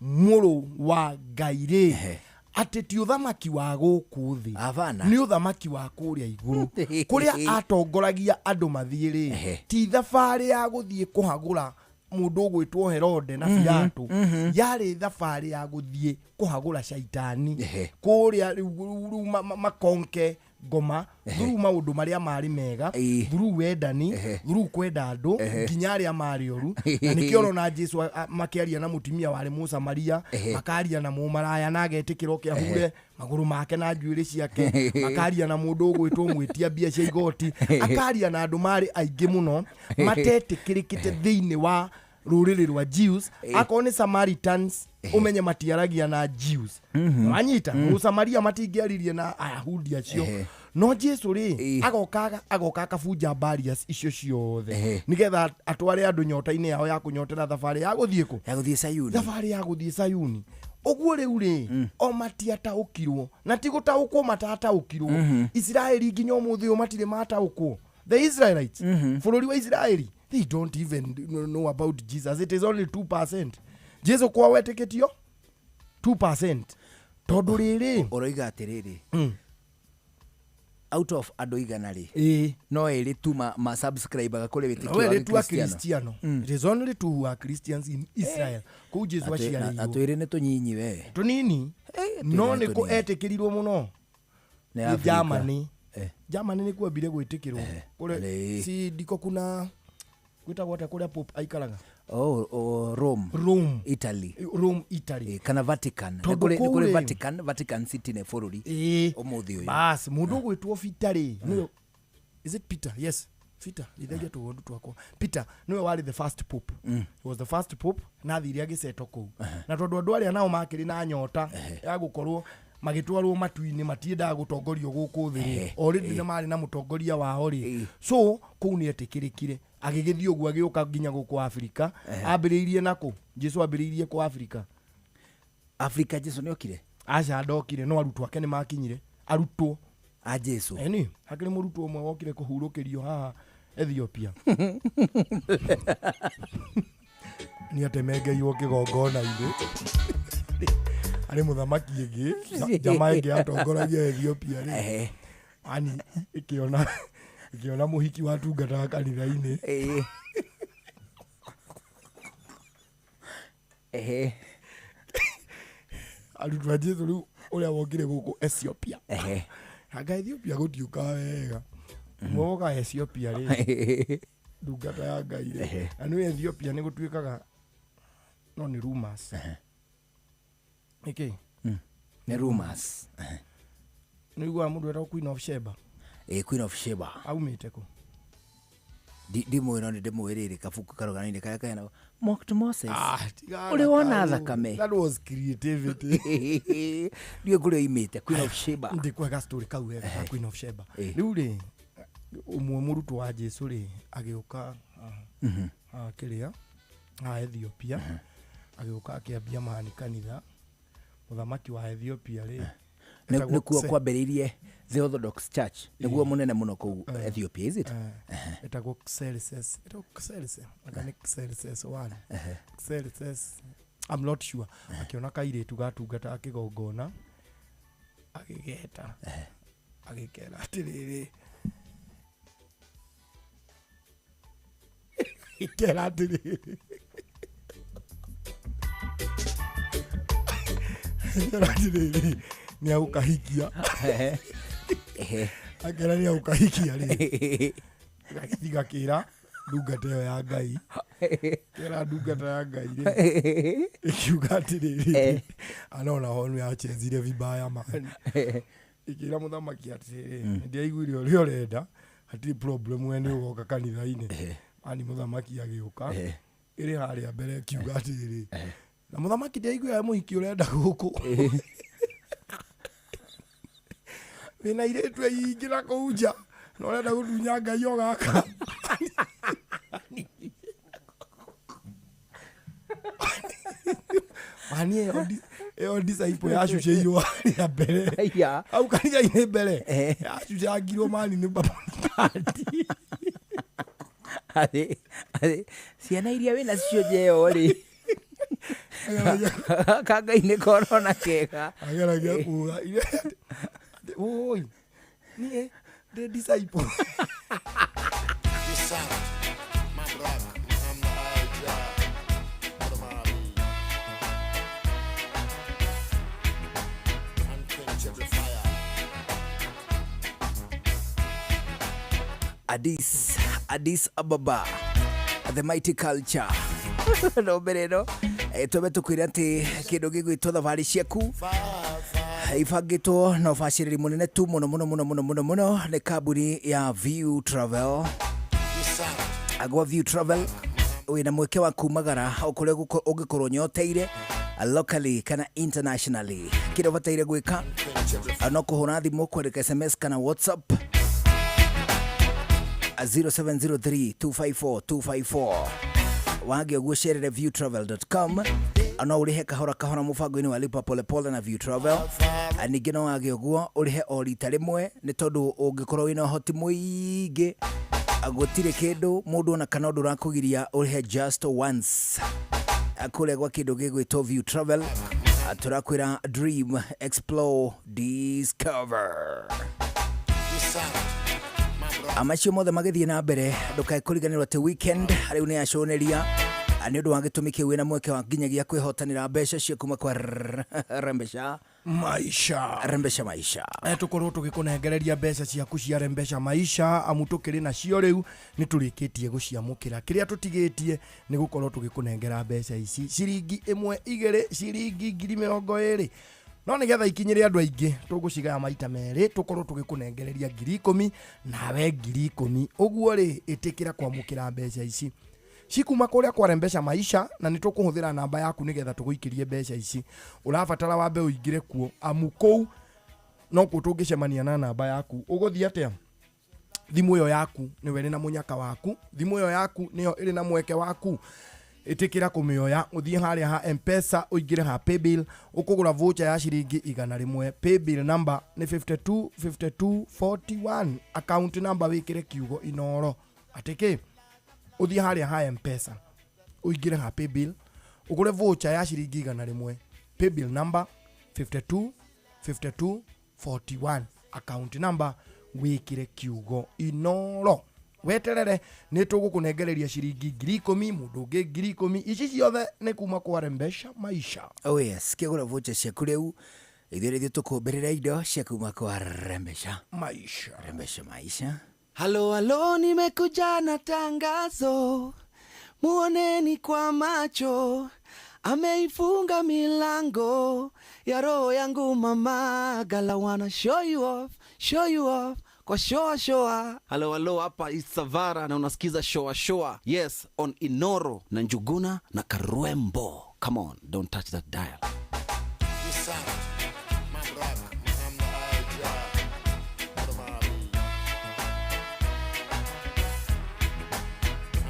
mũrũ wa Ngai rĩ, atĩ ti ũthamaki wa gũkũ thĩ. Hapana. Nĩ ũthamaki wa kũrĩa igũrũ kũrĩa atongoragia andũ mathiĩ rĩ, ti thabarĩ ya gũthiĩ kũhagũra. Mũndũ ũgwĩtwo Herode na Pilato yarĩ thabarĩ ya gũthiĩ kũhagũra caitani kũrĩa rĩu makonke ngoma through maũndũ marĩa marĩ mega, through wendani, through kwenda andũ nginya arĩa marĩ oru. Na nĩkĩo ũrona Jesu makĩaria na mũtumia warĩ Mũsamaria, makaria na mũmaraya na agetĩkĩra oke ahure magũrũ make na njuĩrĩ ciake, makaria na mũndũ ũgwĩtwo mwĩtia mbia cia igoti, akaria na andũ marĩ aingĩ mũno matetĩkĩrĩkĩte thĩinĩ wa rũrĩrĩ rwa Jews. Akorwo nĩ Samaritans, ũmenye matiaragia na Jews, wanyita? Mũsamaria matingĩaririe na Ayahudi acio. No Jesu rĩ, agoka akabunja barriers icio ciothe nĩgetha atware andũ nyota-inĩ yao ya kũnyotera thabarĩ ya gũthiĩ kũ? Ya gũthiĩ Sayuni. Thabarĩ ya gũthiĩ Sayuni. Ũguo rĩu rĩ, o matiataũkirwo, na ti gũtaũkwo matataũkirwo. Isiraeli nginya ũmũthĩ ũyũ matirĩ mataũkwo. The Israelites, bũrũri wa Isiraeli, they don't even know about Jesus. It is only 2% Jesu kwao wetĩkĩtio 2%, tondũ rĩrĩ, Ũroiga atĩrĩrĩ, out of andũ 100 rĩ, no erĩ tu ma subscribe kũrĩ wĩtĩkio wa werĩ tu a Gĩkristiano. Kristiano. It is only two who are Christians in Israel kũu Jesu aciarĩirwo. Atwĩrĩ nĩ tũnyinyi we. Tũnini, no twĩrĩ nĩ kũ tũnini. etĩkĩrirwo mũno? Nĩ Nĩ Afrika. Germany. Germany nĩ kwambire gwĩtĩkĩrwo kũrĩa si ndiko kuna gwĩtagwo atĩa kũrĩa Pope aikaraga? Oh, Rome. Rome. Italy. Rome, Italy. Kana Vatican. Nĩ Tondũ kũrĩ kũu rĩ- Vatican City nĩ bũrũri ũmũthĩ ũyũ. Bas, mũndũ ũgwĩtwo Peter rĩ, nĩwe, is it Peter? Yes, Peter, rithagia tũgondu twakwa. Peter nĩwe warĩ the first pope. He was the first pope, na athire agĩcetwo kũu, na tondũ andũ arĩa nao makĩrĩ na nyota ya gũkorwo magĩtwarwo matu-inĩ, matiendaga gũtongorio gũkũ thĩ rĩ, already nĩ marĩ na mũtongoria wao rĩ. So kũu nĩ etĩkĩrĩkire, agĩgĩthiĩ ũguo, agĩũka nginya gũkũ Afrika. Ambĩrĩirie nakũ? Jesu ambĩrĩirie kũ Afrika? Afrika Jesu nĩ okire? Aca, ndokire, no arutwo ake nĩ makinyire, arutwo a Jesu. Eni hakĩrĩ mũrutwo ũmwe wokire kũhurũkĩrio haha Ethiopia, nĩ atemengeirwo kĩgongona-inĩ arĩ mũthamaki ĩngĩ, jamaa ĩngĩ yatongoragia Ethiopia rĩ, ani ĩkĩona mũhiki watungataga kanitha-inĩ. Arutwo a Jesu rĩu ũrĩa wokire gũkũ Ethiopia, anga Ethiopia gũtiũkaga wega, ũmwe woka Ethiopia rĩ, ndungata ya Ngai rĩ, na nĩ Ethiopia nĩ gũtuĩkaga no nĩ rumors nĩkĩ. Nĩ rumors. Nĩ iguaga mũndũ etagwo Queen of Sheba? Queen of Sheba. Aumĩte kũ? Ndimũĩ, no nĩ ndĩmũĩ rĩrĩ kabuku karũgano-inĩ karĩa kaheanagwo Mocked Moses. Tiga Ũrĩ wona kau. thakame? That was creativity. Ndiũĩ kũrĩa oimĩte Queen of Sheba. Ndĩkwega story kau wega ka Queen of Sheba. Rĩu rĩ, ũmwe mũrutwo wa Jesu rĩ, agĩũka haha kĩrĩa haha Ethiopia, agĩũka akĩambia mani kanitha. Mũthamaki wa Ethiopia rĩ, etagwo Nĩkuo kwambĩrĩirie the Orthodox Church, nĩguo mũnene mũno kũu Ethiopia, is it? Etagwo Xerxes, etagwo Xerxes, anga nĩ Xerxes one, Xerxes, I'm not sure. Akĩona kairĩtu gatungataga kĩgongona, agĩgeta, agĩkera atĩrĩrĩ, agĩkera atĩrĩrĩ, agĩkera atĩrĩrĩ, nĩ agũkahikia. Akera nĩ agũkahikia rĩ, gagĩthiĩ gakĩra ndungata ĩyo ya Ngai, kĩra ndungata ya Ngai rĩ, ĩkiuga atĩrĩrĩ, anona honu yachezire vibaya man. Ĩkĩra mũthamaki atĩrĩrĩ, nĩndĩraiguire ũrĩa ũrenda, hatirĩ problem, we nĩ ũgoka kanitha-inĩ. Ani mũthamaki agĩũka, ĩrĩ harĩa mbere ĩkiuga atĩrĩrĩ, na mũthamaki ndĩraiguire mũhiki ũrenda gũkũ, wĩna airĩtu aingĩ na kũu nja, na ũrenda gũtunya Ngai o gaka. Mani ĩyo disciple yacucĩirwo harĩa mbere. Aya. Hau kanitha-inĩ mbere yacucangirwo mani nĩ babati. Arĩ ciana iria wĩna cio njeo rĩ, kangai nĩ korona kega. Ageragia kuga oi niĩ ndĩ disciple. Yes, sir. My brother, I'm the high. Addis, Addis Ababa, the mighty culture. No mbere ĩno twambe tũkwĩre atĩ kĩndũ gĩgwĩtwo thabarĩ ciaku ibangĩtwo na ũbacĩrĩri mũnene tu mũno mũno mũno mũno mũno mũno nĩ kambuni ya View Travel. Agwa View Travel wĩna mweke wa kumagara o kũrĩa ũngĩkorwo nyoteire, locally kana internationally. Kĩrĩa ũbataire gwĩka no kũhũra thimũ, kwandĩka SMS kana WhatsApp 0703 254 254. Wage ũguo cerere viewtravel.com. No ũrĩhe kahora kahora mũbango-inĩ wa lipa polepole na View Travel. Ningĩ no wage ũguo ũrĩhe o rita rĩmwe, nĩ tondũ ũngĩkorwo wĩna ũhoti mũingĩ, gũtirĩ kĩndũ mũndũ ona kana ũndũ ũrakũgiria ũrĩhe just once. Kũrĩa gwa kĩndũ gĩgwĩtwo View Travel, tũrakwĩra dream, explore, discover. Amacio mothe magĩthiĩ na mbere, ndũkae kũriganĩrwo atĩ weekend rĩu nĩ yaconeria. Nĩ ũndũ wa gĩtũmi kĩu, wĩna mweke wa nginyagia kwĩhotanĩra mbeca cia kuma kwa Rembesha Maisha. Rembesha Maisha. Tũkorwo tũgĩkũnengereria mbeca ciaku cia Rembesha Maisha, amu tũkĩrĩ nacio rĩu nĩ tũrĩkĩtie gũciamũkĩra. Kĩrĩa tũtigĩtie nĩ gũkorwo tũgĩkũnengera mbeca ici, ciringi ĩmwe, igĩrĩ, ciringi 20,000. No nĩgetha ikinyĩre andũ aingĩ, tũgũcigaya maita merĩ, tũkorwo tũgĩkũnengereria 10,000 nawe 10,000. Ũguo rĩ, ĩtĩkĩra kwamũkĩra mbeca ici cikuma kũrĩa kwa Rembesha Maisha, na nĩ tũkũhũthĩra namba yaku nĩgetha tũgũikĩrie mbeca ici. Ũrabatara wambe ũingĩre kuo, amu kũu no kuo tũngĩcemania na namba yaku. Ũgũthiĩ atĩa? Thimũ ĩyo yaku nĩwe ĩrĩ na mũnyaka waku, thimũ ĩyo yaku nĩyo ĩrĩ na mweke waku. Ĩtĩkĩra kũmĩoya, ũthiĩ harĩa ha Mpesa, ũingĩre ha paybill, ũkũgũra voucher ya ciringi 100. Paybill number nĩ 52 52 41, account number wĩkĩre kiugo Inoro. Atĩkĩ? Ũthiĩ harĩa ha Mpesa, ũingĩre ha paybill, ũgũre voucher ya ciringi 100, paybill number 52 52 41, account number wĩkĩre kiugo Inoro. Weterere, nĩ tũgũkũnengereria ciringi 10,000, mũndũ ũngĩ 10,000. Ici ciothe nĩ kuma kwa Rembesha Maisha. Oh yes, kĩgũra voucher ciaku rĩu, ithuĩ rĩthiĩ tũkũmbĩrĩra indo cia kuma kwa Rembesha Maisha. Rembesha Maisha. Halo halo, nimekuja na tangazo, muoneni kwa macho, ameifunga milango ya roho yangu mama. Gala wanna show you off, show you off kwa shoa shoa. Halo halo, hapa Isavara na unasikiza shoa shoa, yes, on Inoro na Njuguna na Karwembo. Come on, don't touch that dial. This sound, my brother, I'm the IJ.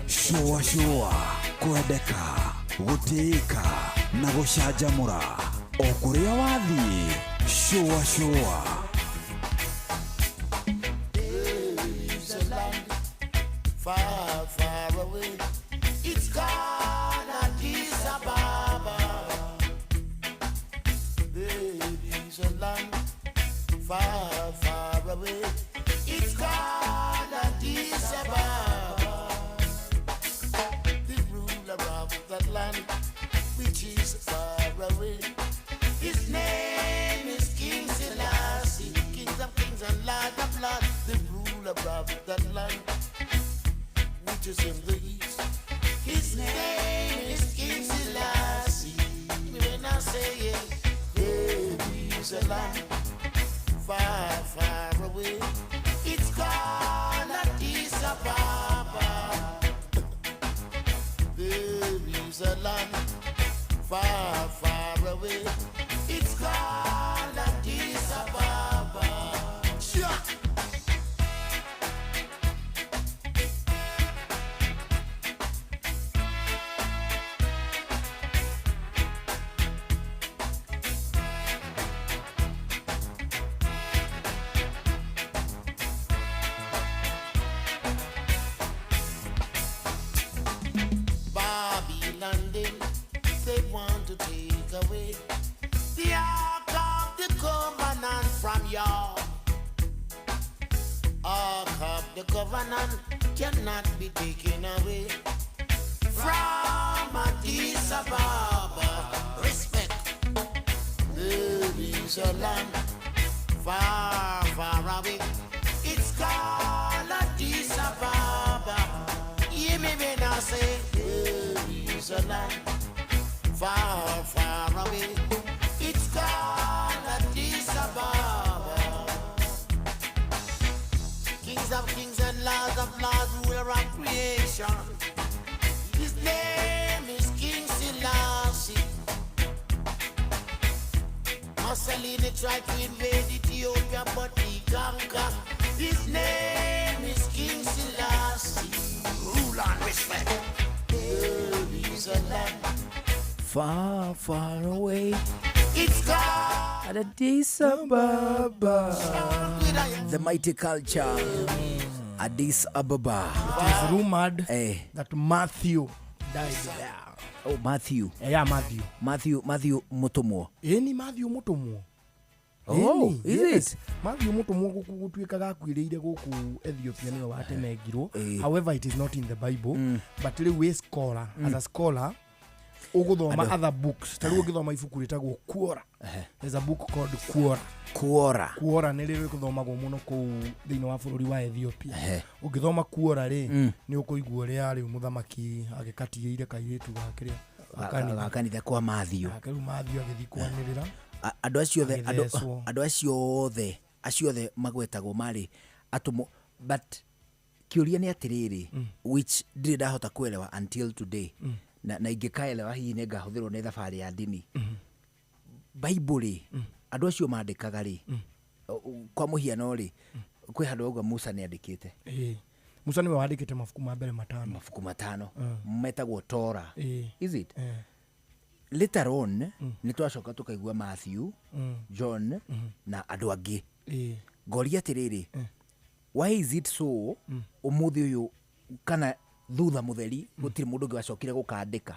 Shũa shũa, kwendeka, gũtĩĩka na gũcanjamũra o kũrĩa wathiĩ. Shũa shũa. Is a land far, far away. It's called Addis Ababa. There is a land far, far away. It's called Addis Ababa. The ruler of that land, which is far away. His name is King Selassie, Kings of kings and Lord of lords, the ruler of that land, which is in the east. His name is King Selassie. When I say it, there is a land far, far away. It's called Addis Ababa. There is a land far, far away. It's called Addis Ababa. Sure. Babylon, they want to take away the Ark of the Covenant from you. Ark of the Covenant cannot be taken away from Addis Ababa. Respect. There is a land far, far away. It's called Addis Ababa. a land far, far away. It's called Addis Ababa. Kings of kings and lords of lords, ruler of creation. His name is King Selassie. Mussolini tried to invade Ethiopia, but he conquered. His name is King Selassie. Rule and respect. There is a land. Far, far away. It's called Addis Ababa. The mighty culture. Addis Ababa. It is rumored Eh. that Matthew died there. Oh, Matthew. Yeah, Matthew. Matthew, Matthew Mutumwo. Ĩni Matthew Mũtũmwo. Oh, Ĩni, is yes. it? Matthew Mũtũmwo gũtuĩkaga akuĩrĩire gũkũ Ethiopia nĩwe watemengirwo. Eh. However, it is not in the Bible. But rĩu wĩ scholar, as a scholar, ũgũthoma other books. Ta rĩu ũngĩthoma ibuku rĩtagwo Kuora. There's a book called Kuora. Kuora. Kuora nĩ rĩrĩ rĩthomagwo mũno kũu thĩinĩ wa bũrũri wa Ethiopia. Ũngĩthoma Kuora rĩ, nĩ ũkũigua ũrĩa rĩu mũthamaki agĩkatiĩire kairĩtu gake rĩa Ga kanitha kwa Matthew. Nake rĩu Matthew agĩthiĩ kwanĩrĩra. Andũ acio othe andũ Agĩthecwo. andũ acio othe acio othe magwetagwo marĩ atũmwo, but kĩũria nĩ atĩrĩrĩ, which ndirĩ ndahota kuelewa until today, na ingĩkaelewa hihi nĩ ngahũthĩrwo nĩ thabarĩ ya ndini. Bible rĩ, andũ acio mandĩkaga rĩ, kwa mũhiano rĩ, kwĩ handũ auga Musa nĩ andĩkĩte. Ĩĩ. Musa nĩwe wandĩkĩte mabuku ma mbere matano. Mabuku matano metagwo Tora. Ĩĩ. Is it? Eh. Later on nĩ twacoka tũkaigua Matthew, John na andũ angĩ. Ĩĩ. Ngoria atĩrĩrĩ, why is it so ũmũthĩ ũyũ kana thutha mũtheri gũtirĩ mũndũ ũngĩ wacokire gũkandĩka?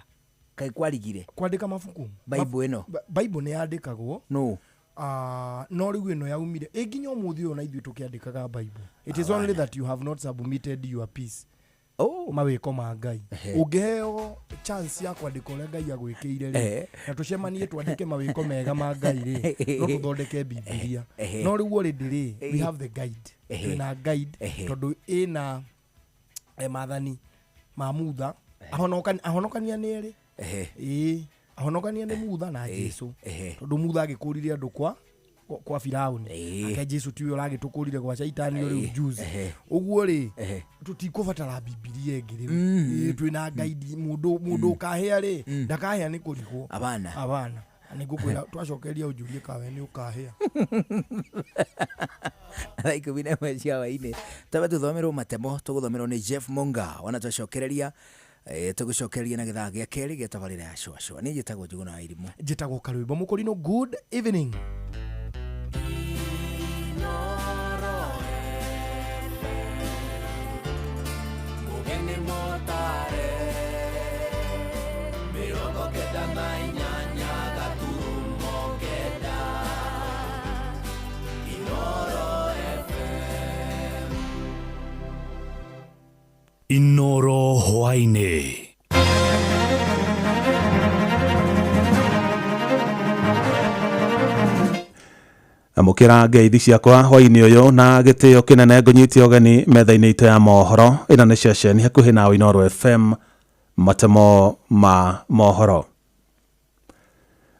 Kaĩ kwarigire? Kwandĩka mabuku. Bible ĩno. Bible nĩ yandĩkagwo. No. Ah, no rĩu ĩno yaumire ĩ nginya ũmũthĩ ũyũ na ithuĩ tũkĩandĩkaga Bible. It is only that you have not submitted your piece. Oh. Mawĩko ma Ngai. Ũngĩheo chance ya kwandĩka ũrĩa Ngai agwĩkĩire rĩ, na tũcemanie twandĩke mawĩko mega ma Ngai rĩ, no tũthondeke Bibilia. No rĩu already rĩ, we have the guide. Twĩna guide tondũ ĩna maathani ma Mutha. Ahonokania nĩ erĩ. Ĩĩ, ahonokania nĩ Mutha na Jesu. Tondũ Mutha agĩkũrire andũ kwa Firauni. Ake Jesu tiwe ũragĩtũkũrire gwa Shaitani rĩu juzi. Ũguo rĩ, tũtikũbatara Bibilia ĩngĩ rĩu. Ĩĩ, twĩna guide. Mũndũ ũkahĩa rĩ, ndakahĩa nĩ kũrigwo. Abana. Abana. Nĩ ngũkwĩra twacokeria ũnjũrie kawe nĩ ũkahĩa. 11:30 cia hwaĩ-inĩ, twambe tũthomerwo matemo, tũgũthomerwo nĩ Jeff Monga. Ona twacokereria, tũgũcokereria na gĩthaa gĩa kerĩ gĩa tabarĩra ya Cũa Cũa. Niĩ njĩtagwo Njũgũna wa Irimũ. Njĩtagwo Karwĩmbo Mũkũrinũ. Good evening. Mugeni motare 98.9 Inoro FM. Inoro hwaĩ-inĩ. Amũkĩra ngeithi ciakwa hwaĩ-inĩ ũyũ na gĩtĩo kĩnene, ngũnyite ũgeni metha-inĩ itũ ya mohoro. Ĩno nĩ ceceni hakuhĩ nawe, Inooro FM. Matemo ma mohoro.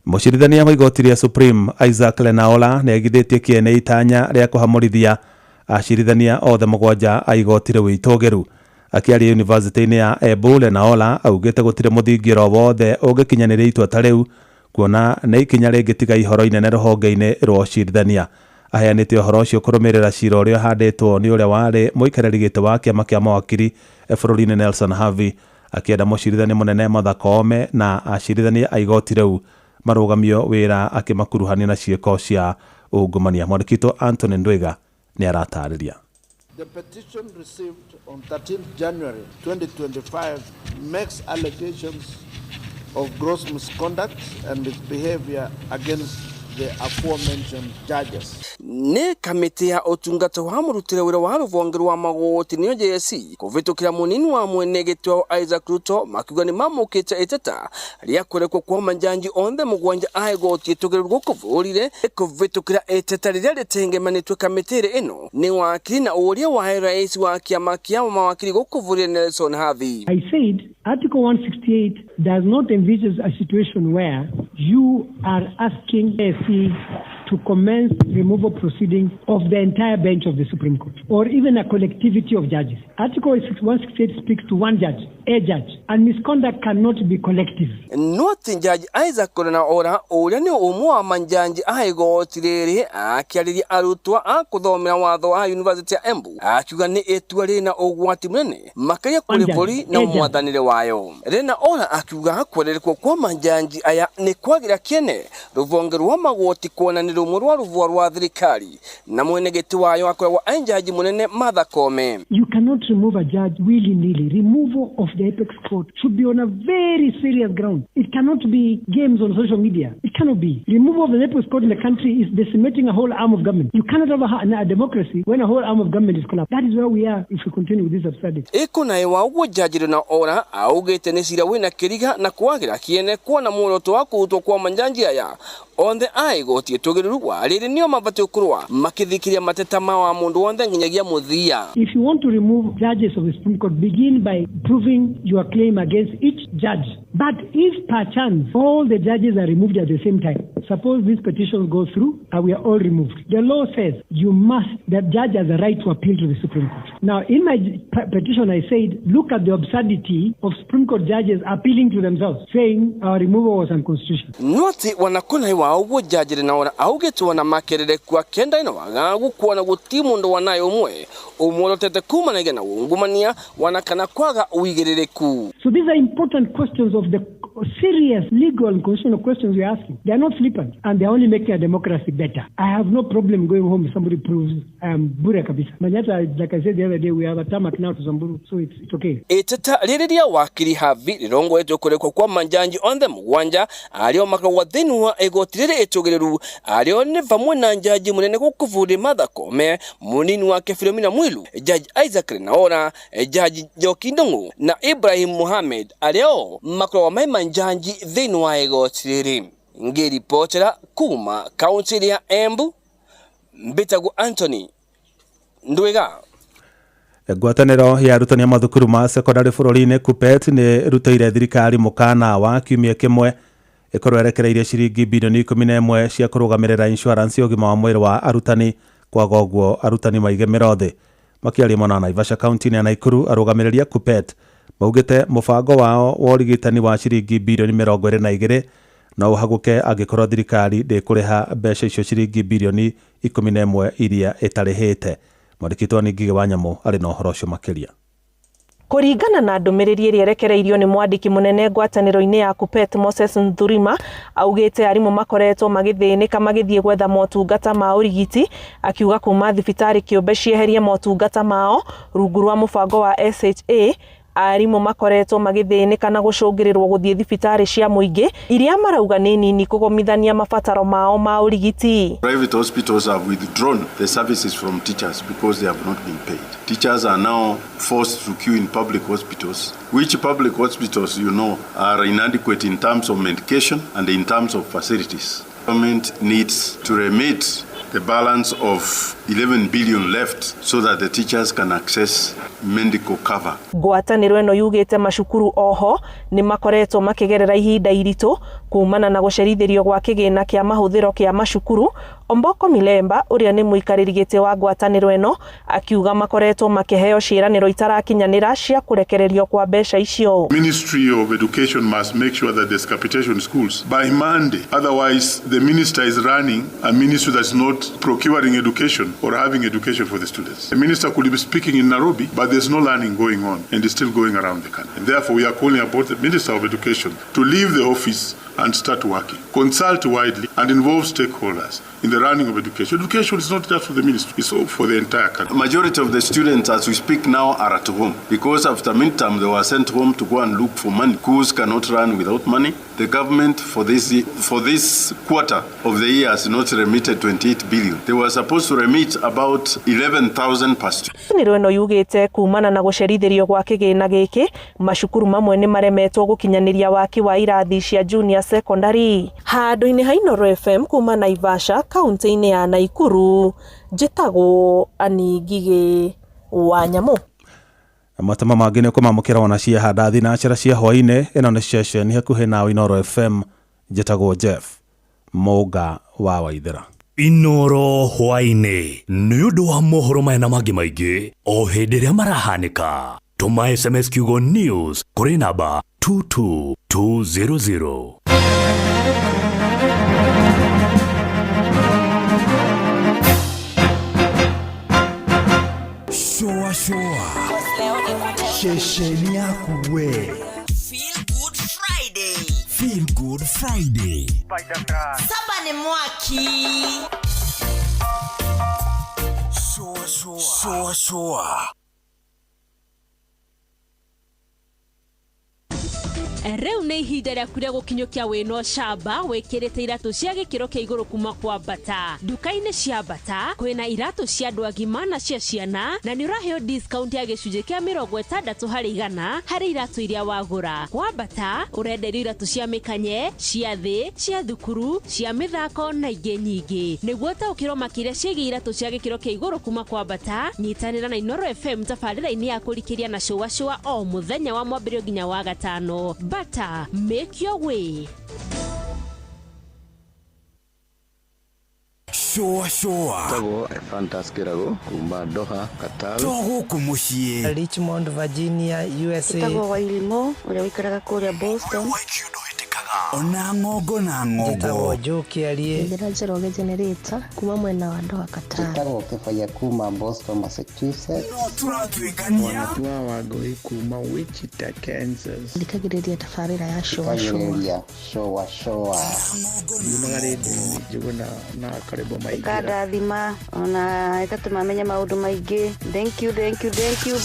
Mũcirithania wa igoti rĩa Supreme Isaac Lenaola nĩ aigithĩtie kĩene itanya rĩa kũhamũrithia acirithania othe mũgwanja a igoti rĩu itũgĩru. Akĩaria yunivasĩtĩ-inĩ ya Embu, Lenaola augĩte gũtirĩ mũthingi oro wothe ũngĩkinyanĩria itua ta rĩu, kuona nĩ ikinya rĩngĩtiga ihoro inene rũhonge-inĩ rwa ũcirithania. Aheanĩte ũhoro ũcio kũrũmĩrĩra cira ũrĩa ũhandĩtwo nĩ ũrĩa warĩ mũikarĩri gĩtĩ wa kĩama kĩa mawakiri bũrũri-inĩ Nelson Havi, akĩenda mũcirithania mũnene Martha Koome na acirithania a igoti rĩu marũgamio wĩra, akĩmakuruhania na ciĩko cia ungumania. Mwandĩki witũ Anthony Ndwiga nĩ aratarĩria. The petition received on 13th January 2025 makes allegations of gross misconduct and misbehavior against the aforementioned judges. Nĩ kamĩtĩ ya ũtungata wa mũrutĩre wĩra wa rũhonge rwa magoti nĩyo JSC kũvĩtũkĩra mũnini wa mwene gĩtĩ wa Isaac Ruto makiuga nĩ mamũkĩte iteta rĩa kũrekwo kwa manjanji onthe mũgwanja a igoti ĩtũgĩrĩru gũkũ bũrũri kũvĩtũkĩra iteta rĩrĩa rĩtengemanĩtwe kamĩtĩ ĩno nĩ wakiri na ũrĩa wa rais wa kĩama kĩa mawakiri gũkũ bũrũri Nelson Havi. I said Article 168 does not envisage a situation where you are asking JSC to commence removal proceedings of the entire bench of the Supreme Court or even a collectivity of judges. Article 168 speaks to one judge, a judge, and misconduct cannot be collective. Noti Jaji Isaac Lenaola ũrĩa nĩ ũmwe wa manjanji a igoti rĩrĩ akĩarĩria arutwo a kũthomera watho wa University ya Embu akiuga nĩ itua rĩna ũgwati mũnene makĩria kũrĩ bũrũri na mwathanĩre wayo. Lenaola akiuga kwererekwo kwa manjanji aya nĩ kwagira kĩene rũhonge rwa magoti kuona nĩ rũmwe rwa rũvua rwa thirikari na mwene gĩtĩ wayo akoragwo e njaji mũnene Martha Koome. You cannot remove a judge willy-nilly. Removal of the apex court should be on a very serious ground. It cannot be games on social media. It cannot be. Removal of the apex court in the country is decimating a whole arm of government. You cannot have a democracy when a whole arm of government is collapsed. That is where we are if we continue with this absurdity. Ĩkũnaĩ wa ũguo jaji Lenaola augĩte nĩ cira wĩna kĩriga na kwagĩra kĩene kuona muoroto wa kũrutwo kwa manjanji aya onthe a igoti ĩtũgĩrĩru wa rĩrĩ nĩo mabatiĩ gũkorwo makĩthikĩria mateta ma wa mũndũ wothe nginyagia mũthia. If you want to remove judges of the Supreme Court, begin by proving your claim against each judge. But if perchance all the judges are removed at the same time, suppose these petitions go through and we are all removed, the law says you must, the judge has a right to appeal to the Supreme Court. Now, in my petition, I said, look at the absurdity of Supreme Court judges appealing to themselves, saying our removal was unconstitutional. Noti wanakona wa uguo jaji Lenaola augĩte wana makerere kwa kenda ino wagagu kuona guti mundu wanayo umwe umworotete kumanagia na ungumania wanakana kwaga uigĩrĩrĩku. So these are important questions of the serious legal and constitutional questions we are asking. They are not flippant, and they are only making a democracy better. I have no problem going home if somebody proves I am bure kabisa. Manyata, like I said the other day, we have a tarmac now to Samburu, so it's okay. Iteta rĩrĩ rĩa wakiri Havi rĩrongoretio kũrekwo kwa manjanji onthe mũgwanja arĩa makoragwo thĩinĩ wa igoti rĩrĩ ĩtũgĩrĩru arĩa nĩ vamwe na njaji mũnene gũkũ bũrũri Martha Koome, mũnini wake Philomena Mwilu, Jaji Isaac Lenaola, Jaji Njoki Ndung'u na Ibrahim Mohamed arĩa o makoragwo me manjanji thĩinĩ wa igoti rĩrĩ. Ngĩribotera kuma kaunti ya Embu, mbĩtagwo Anthony Ndwiga. Ngwatanĩro ya arutani a mathukuru ma sekondarĩ bũrũri-inĩ KUPPET nĩ ĩrutĩire thirikari mũkana wa kiumia kĩmwe ĩkorwo ĩrekereirie ciringi bilioni 11 cia kũrũgamĩrĩra insurance ya ũgima wa mwĩrĩ wa arutani kwaga ũguo arutani maige mĩro thĩ. Makĩaria mwena wa Naivasha kaunti-inĩ ya Nakuru, arũgamĩrĩri a KUPPET maugĩte mũbango wao wa ũrigitani wa ciringi bilioni 22 no ũhagũke angĩkorwo thirikari ndĩkũrĩha mbeca icio ciringi bilioni 11 iria ĩtarĩhĩte. Mwandĩki nĩ Ngigĩ wa Nyamũ arĩ na ũhoro ũcio makĩria. Kũringana na ndũmĩrĩri ĩrĩa ĩrekereirio nĩ mwandĩki mũnene ngwatanĩro-inĩ ya KUPPET Moses Nthurima, augĩte arimũ makoretwo magĩthĩnĩka magĩthiĩ gwetha motungata ma ũrigiti, akiuga kuma thibitarĩ kĩũmbe cieherie motungata mao rungu rwa mũbango wa SHA. Arimũ makoretwo magĩthĩnĩka na gũcũngĩrĩrwo gũthiĩ thibitarĩ cia mũingĩ iria marauga nĩ nini kũgomithania mabataro mao ma ũrigiti. Private hospitals have withdrawn the services from teachers because they have not been paid. Teachers are now forced to queue in public hospitals, which public hospitals, you know, are inadequate in terms of medication and in terms of facilities. Government needs to remit the balance of 11 billion left so that the teachers can access medical cover. Ngwatanĩro ĩno yugĩte macukuru oho nĩ makoretwo makĩgerera ihinda iritũ kumana na gũcerithĩrio gwa kĩgĩna kĩa mahũthĩro kĩa macukuru. Omboko Milemba ũrĩa nĩ mũikarĩri gĩtĩ wa ngwatanĩro ĩno akiuga makoretwo makĩheo ciĩranĩro itarakinyanĩra cia kũrekererio kwa mbeca icio. Ministry of Education must make sure that there's capitation schools by Monday. Otherwise, the minister is running a ministry that's not procuring education or having education for the students. The minister could be speaking in Nairobi, but there's no learning going on and it's still going around the country. And therefore, we are calling upon the Minister of Education to leave the office and start working. Consult widely and involve stakeholders in the running of education. Education is not just for the ministry, it's all for the entire country. Majority of the students, as we speak now, are at home because after midterm they were sent home to go and look for money. Schools cannot run without money. The government for this quarter of the year has not remitted 28 billion. They were supposed to remit about 11,000 per student. Ngwatanĩro ĩno yugĩte kumana na gũcerithĩrio gwa kĩgĩna gĩkĩ macukuru mamwe nĩ maremetwo gũkinyanĩria waki wa irathi cia junior secondary. Handũ-inĩ ha Inooro FM kuma Naivasha kaunti-inĩ ya Naikuru, njĩtagwo Annie Ngigĩ wa Nyamũ. Matama mangĩ nĩ ũkũmamũkĩra ona ciahanda thinacara cia hwaĩ-inĩ. Ĩno nĩ ceceni hakuhĩ nawe Inooro FM, njĩtagwo Jeff Mũnga wa Waithera. Inooro hwaĩ-inĩ nĩ ũndũ wa mohoro maya na mangĩ maingĩ o hĩndĩ ĩrĩa marahanĩka. Tũma SMS kiugo news kũrĩ namba 22200. Shua shua Shesheni yaku we. Feel Good Friday. Feel Good Friday. Saba ni mwaki. Shua shua. Shua shua. Rĩu nĩ ihinda rĩaku rĩa gũkinyũkia wĩna ũcamba wĩkĩrĩte iratũ cia gĩkĩro kĩa igũrũ kuma kwa Bata. Nduka-inĩ cia Bata kwĩna iratũ cia andũ agima na cia ciana, na nĩ ũraheo discount ya gĩcunjĩ kĩa 60% harĩ iratũ iria wagũra. Kwa Bata ũrenderio iratũ cia mĩkanye, cia thĩ, cia thukuru, cia mĩthako na ingĩ nyingĩ. Nĩguo ũtaũkĩrwo makĩria ciĩgiĩ iratũ cia gĩkĩro kĩa igũrũ kuma kwa Bata, nyitanĩra na Inooro FM tabarĩra-inĩ ya kũrikĩria na cũa cũa o mũthenya wa Mwambĩrĩrio nginya wa Gatano. Bata, make your way. Shua shua. Tagwo Fantas Kirago kuma Doha, Qatar. To gũkũ mũciĩ. Richmond, Virginia, USA. Tagwo Wairimo ũrĩa ũikaraga kũrĩa Boston. Ona ng'ongo na ng'ongo. Njĩtagwo Joe Kĩarie. Njĩra Njoroge Generator kuma mwena wa Doha, Qatar. Njĩtagwo Kĩbaya kuma Boston, Massachusetts. No tũratuĩkania. Wanatua Wangũi kuma Wichita, Kansas. Thikagĩrĩria tabarĩra ya Shua Shua. Shua Shua. Yumaga rĩndiũ-inĩ Njũgũna na Karĩmbo Maingĩra. Ĩkandathima ona ĩgatũma menye maũndũ maingĩ. Thank you, thank you, thank you.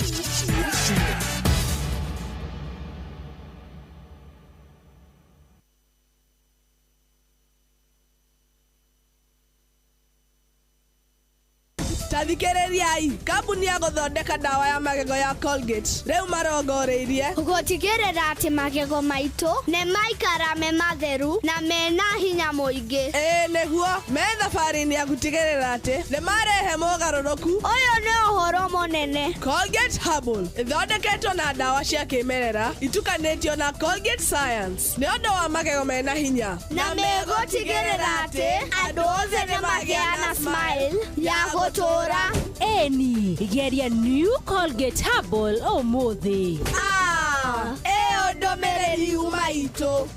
Tathikĩrĩriai, kambuni ya gũthondeka ndawa ya magego ya Colgate rĩu marongoreirie gũtigĩrĩra atĩ magego maitũ nĩ maikara me matheru na mena hinya mũingĩ. Ĩĩ nĩguo, me thabarĩ-inĩ ya gũtigĩrĩra atĩ nĩ marehe mogarũrũku. Ũyũ nĩ ũhoro mũnene. Colgate Herbal ĩthondeketwo na ndawa cia kĩmerera itukanĩtio na Colgate Science nĩ ũndũ wa magego mena hinya na megũtigĩrĩra atĩ andũ othe nĩ magĩa na smile ya gũtũũra. Eni, geria New Colgate Herbal ũmũthĩ. Ĩyo ndũmĩrĩri yuma itũ.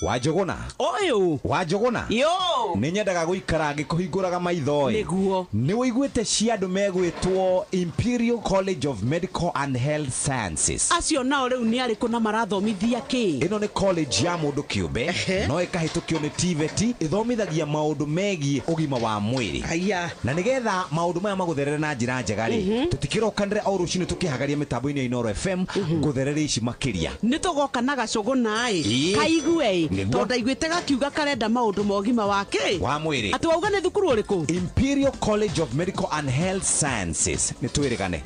Wanjũgũna ũyũ Wanjũgũna yo nĩ nyendaga gũikara ngĩkũhingũraga maitho ĩ. Nĩguo nĩ wũiguĩte cia andũ megwĩtwo Imperial College of Medical and Health Sciences. Acio nao rĩu nĩ arĩkũ na marathomithia kĩ? Ĩno nĩ college ya mũndũ kĩũmbe no ĩkahĩtũkio nĩ TVET, ĩthomithagia maũndũ megiĩ ũgima wa mwĩrĩ. Aya. Na nĩgetha maũndũ maya magũtherere na njĩra njega rĩ, tũtikĩrokanĩre o rũcinĩ tũkĩhagaria mĩtambo-inĩ ya Inooro FM ngũtherere ici makĩria. Nĩ tũgoka na gacũgũna ĩ kaigue ĩ, tondũ ndaiguĩte gakiuga karenda maũndũ ma ũgima wa kĩ wa mwĩrĩ. Atĩ wauga nĩ thukuru ũrĩkũ? Imperial College of Medical and Health Sciences. Nĩ twĩrĩgane.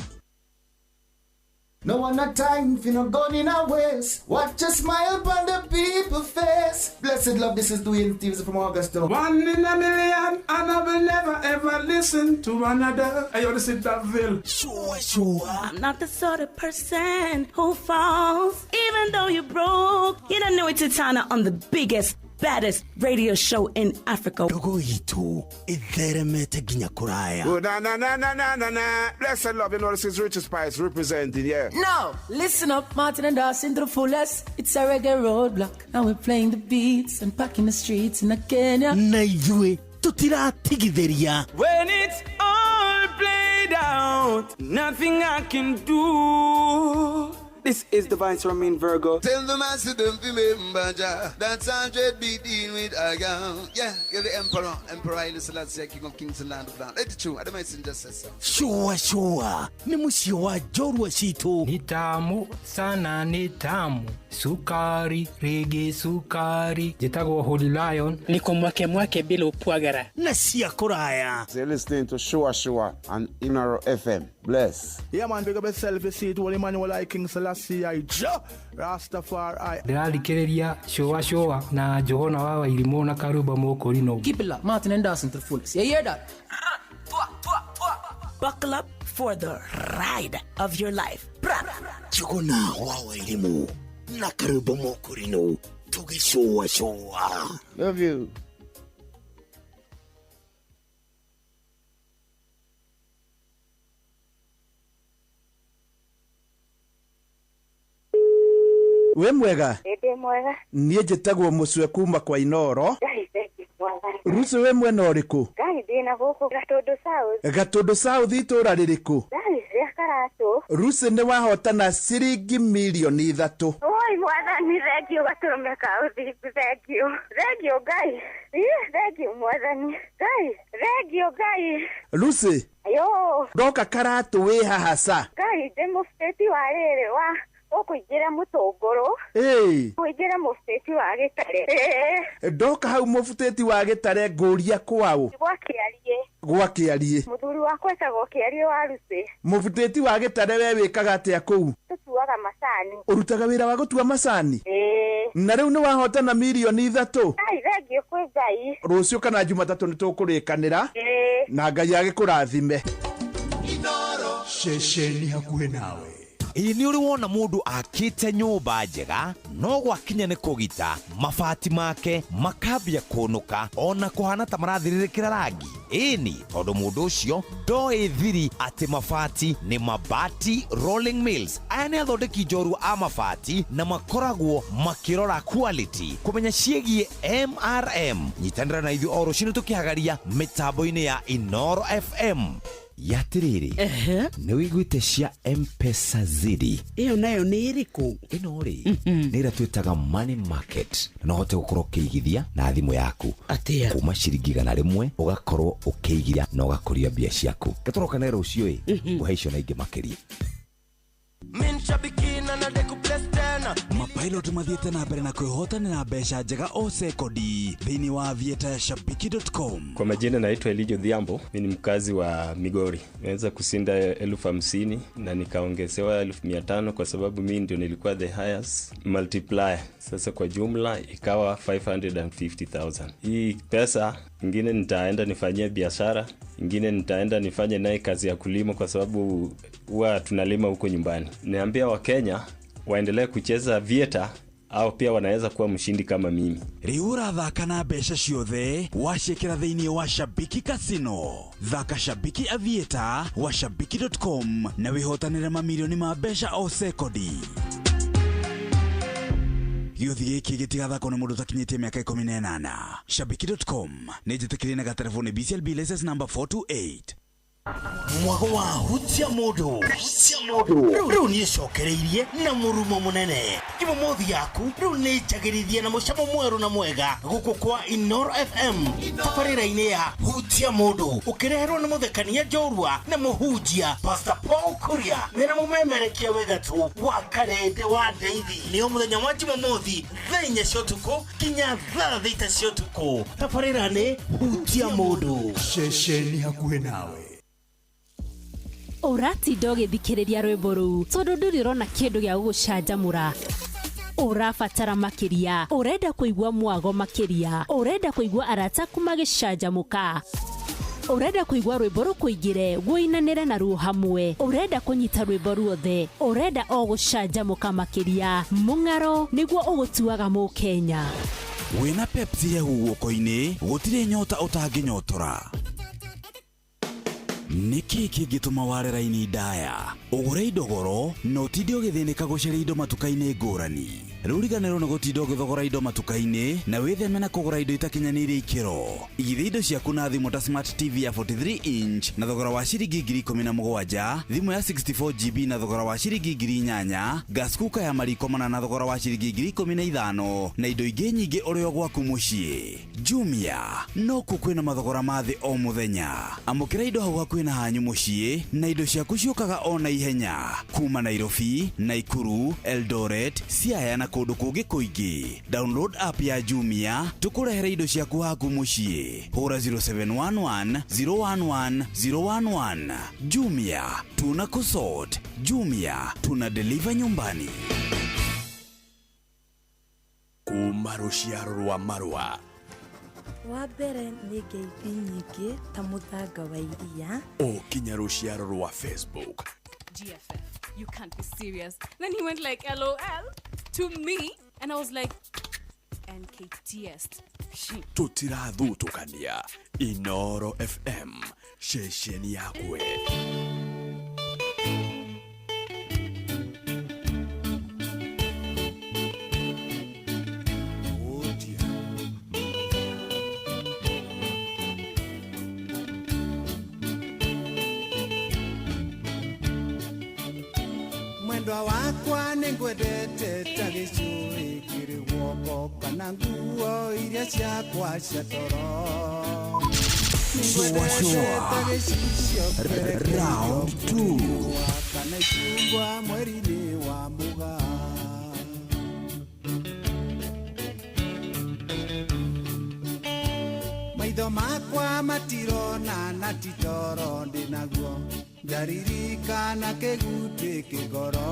No one a time for no gun in our waist. Watch a smile upon the people face. Blessed love, this is Dwayne Stevens from Augusta. One in a million, and I will never ever listen to another. I ought to sit that veil. Sure, sure. I'm not the sort of person who falls, even though you're broke. You don't know it's Titana on the biggest, baddest radio show in Africa. Ndogo itu itheremete nginya kuraya. Oh, na na na na na na na. Blessed love, you know this is Richard Spice representing, yeah. Now, listen up, Martin and Dawson to the fullest. It's a reggae roadblock. Now we're playing the beats and packing the streets in Kenya. Na ithuĩ tutiratigithĩria. When it's all played out, nothing I can do. This is Divine Ramin Virgo. Tell the master them remember Jah. That's 100 be dealing with I am. Yeah, you're the emperor. Emperor Haile Selassie, King of Kings and Land of Land. Let it true. I don't just say so. Shua shua nĩ mũciĩ wa njorua citũ. Ni tamu sana, ni tamu sukari rigi sukari. Njĩtagwo Holy Lion. Niko mwake mwake bila upwagara na cia kũraya. You're listening to Shua Shua on Inoro FM. Bless. Yeah, man, big up yourself. You see it, Holy Emmanuel I King Selassie I Jah Rastafari. Ndĩrathikĩrĩria Shua Shua na Njũgũna wa Wairimũ na Karumba Mũkũrinũ. Keep it locked. Martin and Dawson to the fullest. You hear that? Buckle up for the ride of your life. Njũgũna wa Wairimũ na Karumba Mũkũrinũ tũgĩcũa cũa. Love you. Wĩ mwega? Ndĩ mwega. Niĩ njĩtagwo Mũcwe kuma kwa Inoro. Ngai thengiũ mwathani. Rucu wĩ mwena ũrĩkũ? Ngai ndĩ na gũkũ Gatũndũ South. Gatũndũ South itũũra rĩrĩkũ? Ngai rĩa Karatũ. Rucu nĩ wahotana ciringi mirioni 3. Oi mwathani thengiũ gatũrũme ka ũthingu thengiũ. Thengiũ Ngai. Ĩ thengiũ mwathani. Ngai thengiũ Ngai. Lucy. Yo. Ndoka Karatũ wĩ haha ca? Ngai ndĩ mũbĩti wa rĩrĩ wa ũkũingĩra mũtũngũrũ. Ĩĩ. Ũingĩre mũbutĩti wa gĩtare. Ndoka hau mũbutĩti wa gĩtare ngũria kwaũ? Gwa Kĩariĩ. Gwa Kĩariĩ. Mũthuri wakwa etagwo Kĩariĩ wa Rucĩ. Mũbutĩti wa gĩtare we wĩkaga atĩa kũu? Tũtuaga macani. Ũrutaga wĩra wa gũtua macani? Ĩĩ. Na rĩu nĩ wahotana mirioni 3. Ngai thengiũ kwĩ Ngai. Rũciũ kana Jumatatũ nĩ tũkũrĩkanĩra. Ĩĩ. Na Ngai agĩkũrathime. Ceceni hakuhĩ nawe. Ĩ nĩ ũrĩ wona mũndũ akĩte nyũmba njega no gwakinya nĩ kũgita mabati make makambia kũnũka ona kũhana ta marathirĩrĩkĩra rangi. Ĩni tondũ mũndũ ũcio ndoĩ thiri atĩ mabati nĩ Mabati Rolling Mills. Aya nĩ athondeki njorua a mabati na makoragwo makĩrora quality kũmenya ciĩgiĩ MRM. Nyitanĩra na ithuĩ o rũcinĩ tũkĩhagaria mĩtambo-inĩ ya Inoro FM. Yatiriri nĩ wĩiguĩte cia M-Pesa Zidi? Ĩyo nayo nĩ ĩrĩkũ? Ĩno rĩ nĩ ĩrĩa twĩtaga money market, na no ũhote gũkorwo ũkĩigithia na thimũ yaku. Atĩa? Kuma ciringi 100 ũgakorwo ũkĩigithia na ũgakũria mbia ciaku. Gatũrokane rũciũ ĩ ngũhe icio na ingĩ makĩria. Mapilot mathiĩte na mbere na kwĩhotanĩra mbeca njega o sekondi thĩinĩ wa vieta ya shabiki.com. Kwa majina naitwa Elijo Dhiambo, mimi ni mkazi wa Migori. Nimeweza kushinda 50,000 na nikaongezewa 500,000 kwa sababu mimi ndio nilikuwa the highest multiplier. Sasa kwa jumla ikawa 550,000. Hii pesa ingine nitaenda nifanyie biashara, ingine nitaenda nifanye naye kazi ya kulima kwa sababu huwa tunalima huko nyumbani. Niambia Wakenya waendelee kucheza vieta au pia wanaweza kuwa mshindi kama mimi. Rĩu ũrathaka na mbeca ciothe waciĩkĩra thĩinĩ wa Shabiki Casino. Thaka Shabiki Aviator wa shabiki.com na wĩhotanĩre mamirioni ma mbeca o sekondi. Gĩũthi gĩkĩ gĩtigathakwo nĩ mũndũ ũtakinyĩtie mĩaka 18. Shabiki.com nĩ njĩtĩkĩrie na gatereboni BCLB license number 428. Mwago wa hutia mũndũ rĩu nĩ ĩcokereirie na mũrumo mũnene. Jumamothi yaku rĩu nĩ njagĩrithie na mũcamo mwerũ na mwega gũkũ kwa Inoro FM tabarĩra-inĩ ya hutia mũndũ ũkĩreherwo nĩ mũthekania njorua na mũhunjia Pastor Paul Kuria mena mũmemerekia wĩ gatũ wa Karende wa Ndeithi. Nĩ o mũthenya wa Jumamothi thaa 4 cia ũtukũ nginya thaa 6 cia ũtukũ. Tabarĩra nĩ hutia mũndũ. Ceceni hakuhĩ nawe. Ũratinda ũgĩthikĩrĩria rwĩmbo rũu tondũ ndũrĩ ũrona kĩndũ gĩa gũgũcanjamũra. Ũrabatara makĩria, ũrenda kũigua mwago makĩria, ũrenda kũigua arata aku magĩcanjamũka, ũrenda kũigua rwĩmbo rũkũingĩre wũinanĩre naruo hamwe, ũrenda kũnyita rwĩmbo ruothe, ũrenda o gũcanjamũka makĩria. Mũng'aro nĩguo ũgũtuaga mũkenya. Wĩna Pepsi hehu guoko-inĩ gũtirĩ nyota ũtangĩnyotora. Nĩkĩ kĩngĩtũma ware raini ndaya ũgũre indo goro na ũtinde ũgĩthĩnĩka gũcaria indo matuka-inĩ ngũrani? Rĩu riganĩrwo nĩ gũtinda ũgĩthogora indo matuka-inĩ na wĩtheme na kũgũra indo itakinyanĩirie ikĩro. Igithia indo ciaku na thimũ ta smart TV ya 43 inch na thogora wa ciringi 17,000, thimũ ya 64 GB na thogora wa ciringi 8,000, gas cooker ya mariko mana na thogora wa ciringi 15,000 na indo ingĩ nyingĩ ũrĩ o gwaku mũciĩ. Jumia nokuo kwĩna mathogora ma thĩ o mũthenya. Amũkĩra indo hau hakuhĩ na hanyu mũciĩ na indo ciaku ciũkaga o na ihenya kuma Nairobi, Naikuru, Eldoret, Siaya na kũndũ kũngĩ kũingĩ. Download app ya Jumia tũkũrehere indo ciaku haku mũciĩ. Hũra 0711 011 011. Jumia tuna kusort. Jumia tuna deliver nyumbani. Kuma rũciaro rwa marũa Wa mbere nĩ ngeithi nyingĩ ta mũthanga wa iria. O kinya rũciaro rwa Facebook. GFF, you can't be serious. Then he went like, LOL to me. And I was like, NKTS. Tũtirathutũkania. Inoro FM, ceceni yakwe. Mwendwa wakwa nĩngwendete ta gĩcũrĩ kĩrĩ guoko kana nguo iria ciakwa cia toro. Shua shua. Round 2. Kana icungwa mweri-inĩ wa mũgaa. Maitho makwa matirona na ti toro ndĩ naguo, ndaririkana kĩgutĩ kĩgoro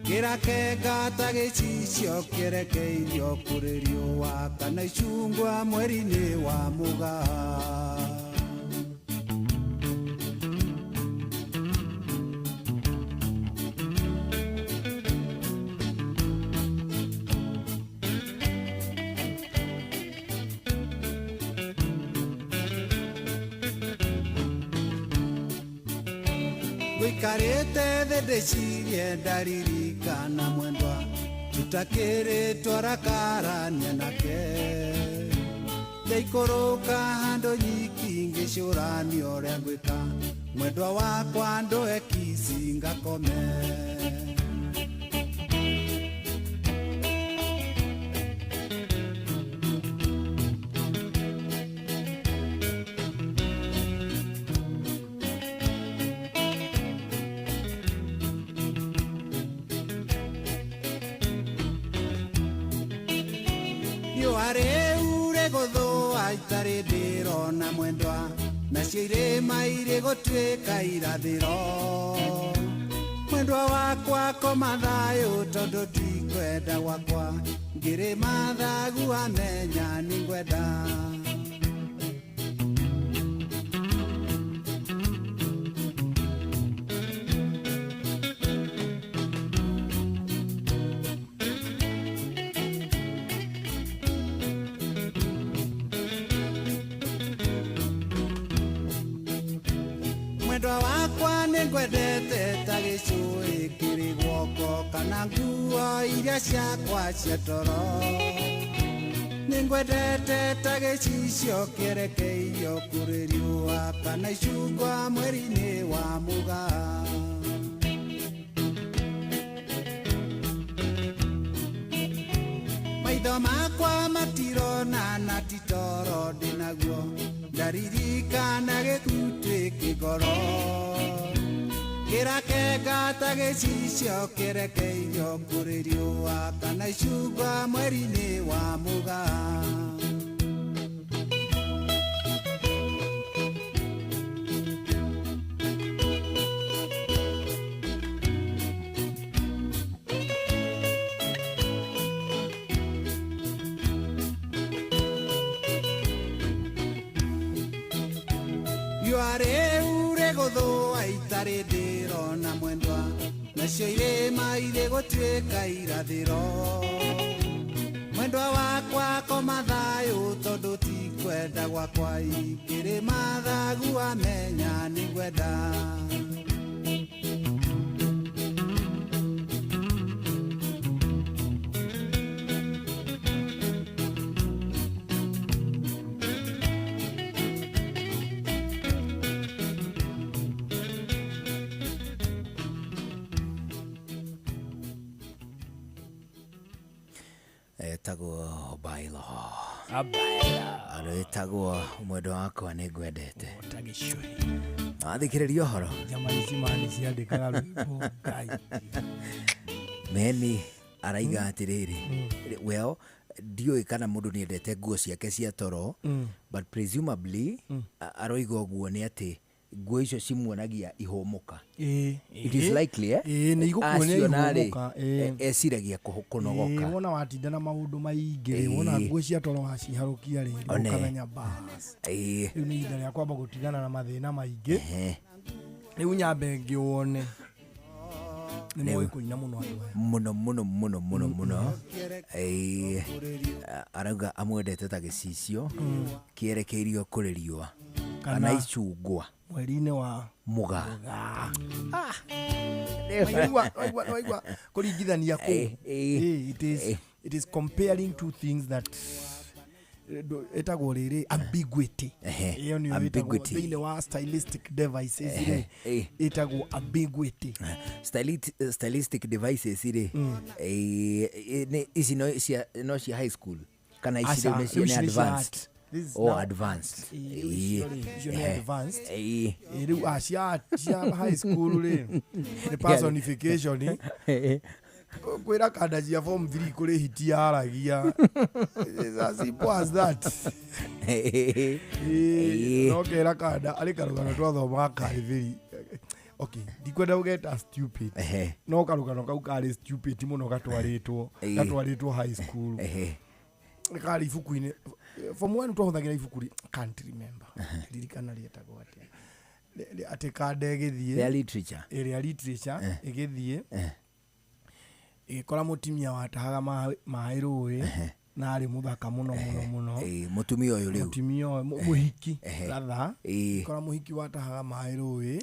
kĩrakenga ta gĩcicio kĩrekeirio kũrĩ riũa kana icungwa mweri-inĩ wa mũgaa. Ngũikarĩte thĩ ndĩcirie ndaririkana mwendwa tũtakĩrĩ twarakarania nake, ndaikũrũka handũ nyiki ngĩcũrania ũrĩa ngwĩka mwendwa wakwa ndũhe kici ngakome. Riũa rĩu rĩgũthũa itarĩ ndĩrona mwendwa, nacio irĩma irĩ gũtuĩka irathĩro. Mwendwa wakwa koma thayũ tondũ tikwenda gwakwa, ngĩrĩ mathagu amenya nĩngwenda. Mwendwa wakwa nĩngwendete ta gĩcũĩ kĩrĩ guoko kana nguo iria ciakwa cia toro. Nĩngwendete ta gĩcicio kĩrekeirio kũrĩ riũa kana icungwa mweri-inĩ wa mũgaa. Maitho makwa matirona na ti toro ndĩ naguo, ndaririkana gĩkutĩ kĩgoro kĩrakenga ta gĩcicio kĩrekeirio kũrĩ riũa kana icungwa mweri-inĩ wa mũgaa. Riũa rĩu rĩgũthũa itarĩ ndĩrona mwendwa, nacio irĩma irĩ gũtuĩka irathĩro. Mwendwa wakwa koma thayũ tondũ tikwenda gwakwa, ikĩrĩ mathagu amenya nĩngwenda. Etagwo Bailo. Arĩtagwo mwendo wakwa nĩ ngwendete. Athikĩrĩria ũhoro. Njama ici mani ciandĩkaga rwĩmbo Ngai. Meni araiga atĩrĩrĩ. Well, ndiũĩ kana mũndũ nĩendete nguo ciake cia toro, but presumably aroiga ũguo nĩ atĩ nguo icio cimuonagia ihũmũka. It is likely, eh? Nĩ igũkuonia Aciona rĩ, ihũmũka, ĩĩ. eciragia kũnogoka. Wona watinda na maũndũ maingĩ rĩ, wona nguo cia toro waciharũkia rĩ, One. ũkamenya bas. Rĩu nĩ ihinda rĩa kwamba gũtigana na mathĩna maingĩ. Rĩu nyambe ngĩwone. Nĩ moĩ kũina mũno andũ aya. Mũno mũno mũno mũno mũno. Arauga amwendete ta gĩcicio kĩerekeirio kũrĩ riũa kana icungwa mweri-inĩ wa mũgaa. Waigua kũringithania kũu. It is comparing two things that ĩtagwo rĩrĩ ambiguity. Ĩyo nĩyo ĩtagwo Ambiguity. thĩinĩ wa stylistic devices rĩ, ĩtagwo ambiguity. Stylistic devices rĩ, ici no cia high school kana ici Aca, rĩu nĩ rĩu cia ici nĩ nĩ cia advanced. art. This is Oh, now advanced. Icio rĩ, icio nĩ advanced. Rĩu cia high school rĩ, nĩ personification. Kwĩra kanda cia form 3 kũrĩ hiti yaragia. It's as simple as that. No kera kanda arĩ karũgano twathomaga karĩ very okay, ndikwenda gũgeta stupid, no karũgano kau karĩ stupid mũno gatwarĩtwo high school. Karĩ ibuku-inĩ form 1 twahũthagĩra ibuku can't remember, ririkana rĩetagwo atĩa. Atĩ kanda ĩgĩthiĩ Rĩa literature. Ĩrĩa literature ĩgĩthiĩ ĩgĩkora mũtumia watahaga maĩ rũĩ na arĩ mũthaka mũno mũno mũno. Mũtumia ũyũ rĩu. Mũtumia ũyũ mũhiki rather. Ĩgĩkora mũhiki watahaga maĩ rũĩ,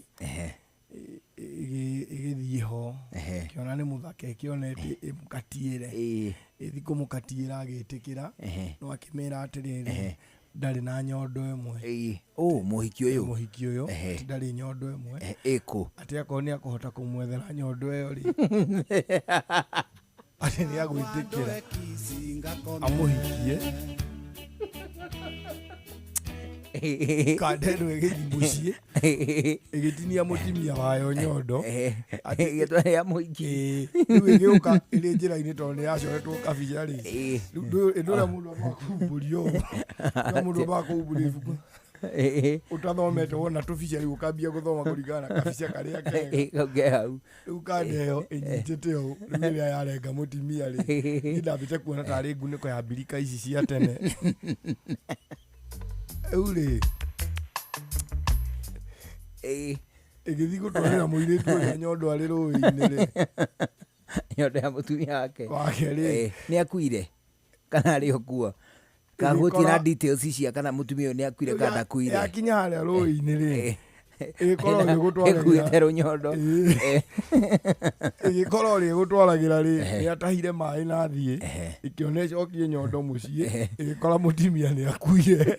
ĩgĩthiĩ ho ĩkĩona nĩ mũthaka, ĩkĩona ĩmũkatiĩre, ĩthiĩ kũmũkatiĩra agĩtĩkĩra, no akĩmĩra atĩrĩrĩ, ndarĩ na nyondo ĩmwe. Mũhiki ũyũ. Mũhiki ũyũ atĩ ndarĩ nyondo ĩmwe. Ĩkũ? Atĩ akorwo nĩ akũhota kũmwethera nyondo ĩyo rĩ, atĩ nĩ agwĩtĩkĩra amũhikie. Kanda ĩno ĩgĩthiĩ mũciĩ ĩgĩtinia mũtumia wayo nyondo. Ĩgĩtwarĩra mũhiki. Rĩu ĩgĩũka ĩrĩ njĩra-inĩ tondũ nĩ yacoretwo kabica rĩ. Rĩu ndũrĩa mũndũ ambaga kumbũria ũũ. Ndũrĩa mũndũ ambaga kumbũria ibuku ũtathomete wona tũbica rĩu ũkambia gũthoma kũringana na kabica karĩa kega. Kau ke hau. Rĩu kanda ĩyo ĩnyitĩte ũũ, rĩu rĩrĩa yarenga mũtumia rĩ, niĩ ndambĩte kuona tarĩ ngunĩko ya mbirika ici cia tene. Rĩu rĩ, ĩgĩthiĩ gũtwarĩra mũirĩtu ũrĩa nyondo arĩ rũĩ-inĩ rĩ. Nyondo ya mũtumia wake. Wake rĩ. Nĩ akuire kana arĩ o kuo? Kahuti na details cia kana mũtumia ũyũ nĩ akuire kana ndakuire. Yakinya harĩa rũĩ-inĩ rĩ, ĩgĩkorwo ĩgĩgũtwaragĩra. Ĩkuĩte rũnyondo. Ĩgĩkorwo ĩgĩgũtwaragĩra rĩ, nĩ atahire maĩ na athiĩ, ĩkĩona ĩcokie nyondo mũciĩ, ĩgĩkora mũtumia nĩ akuire.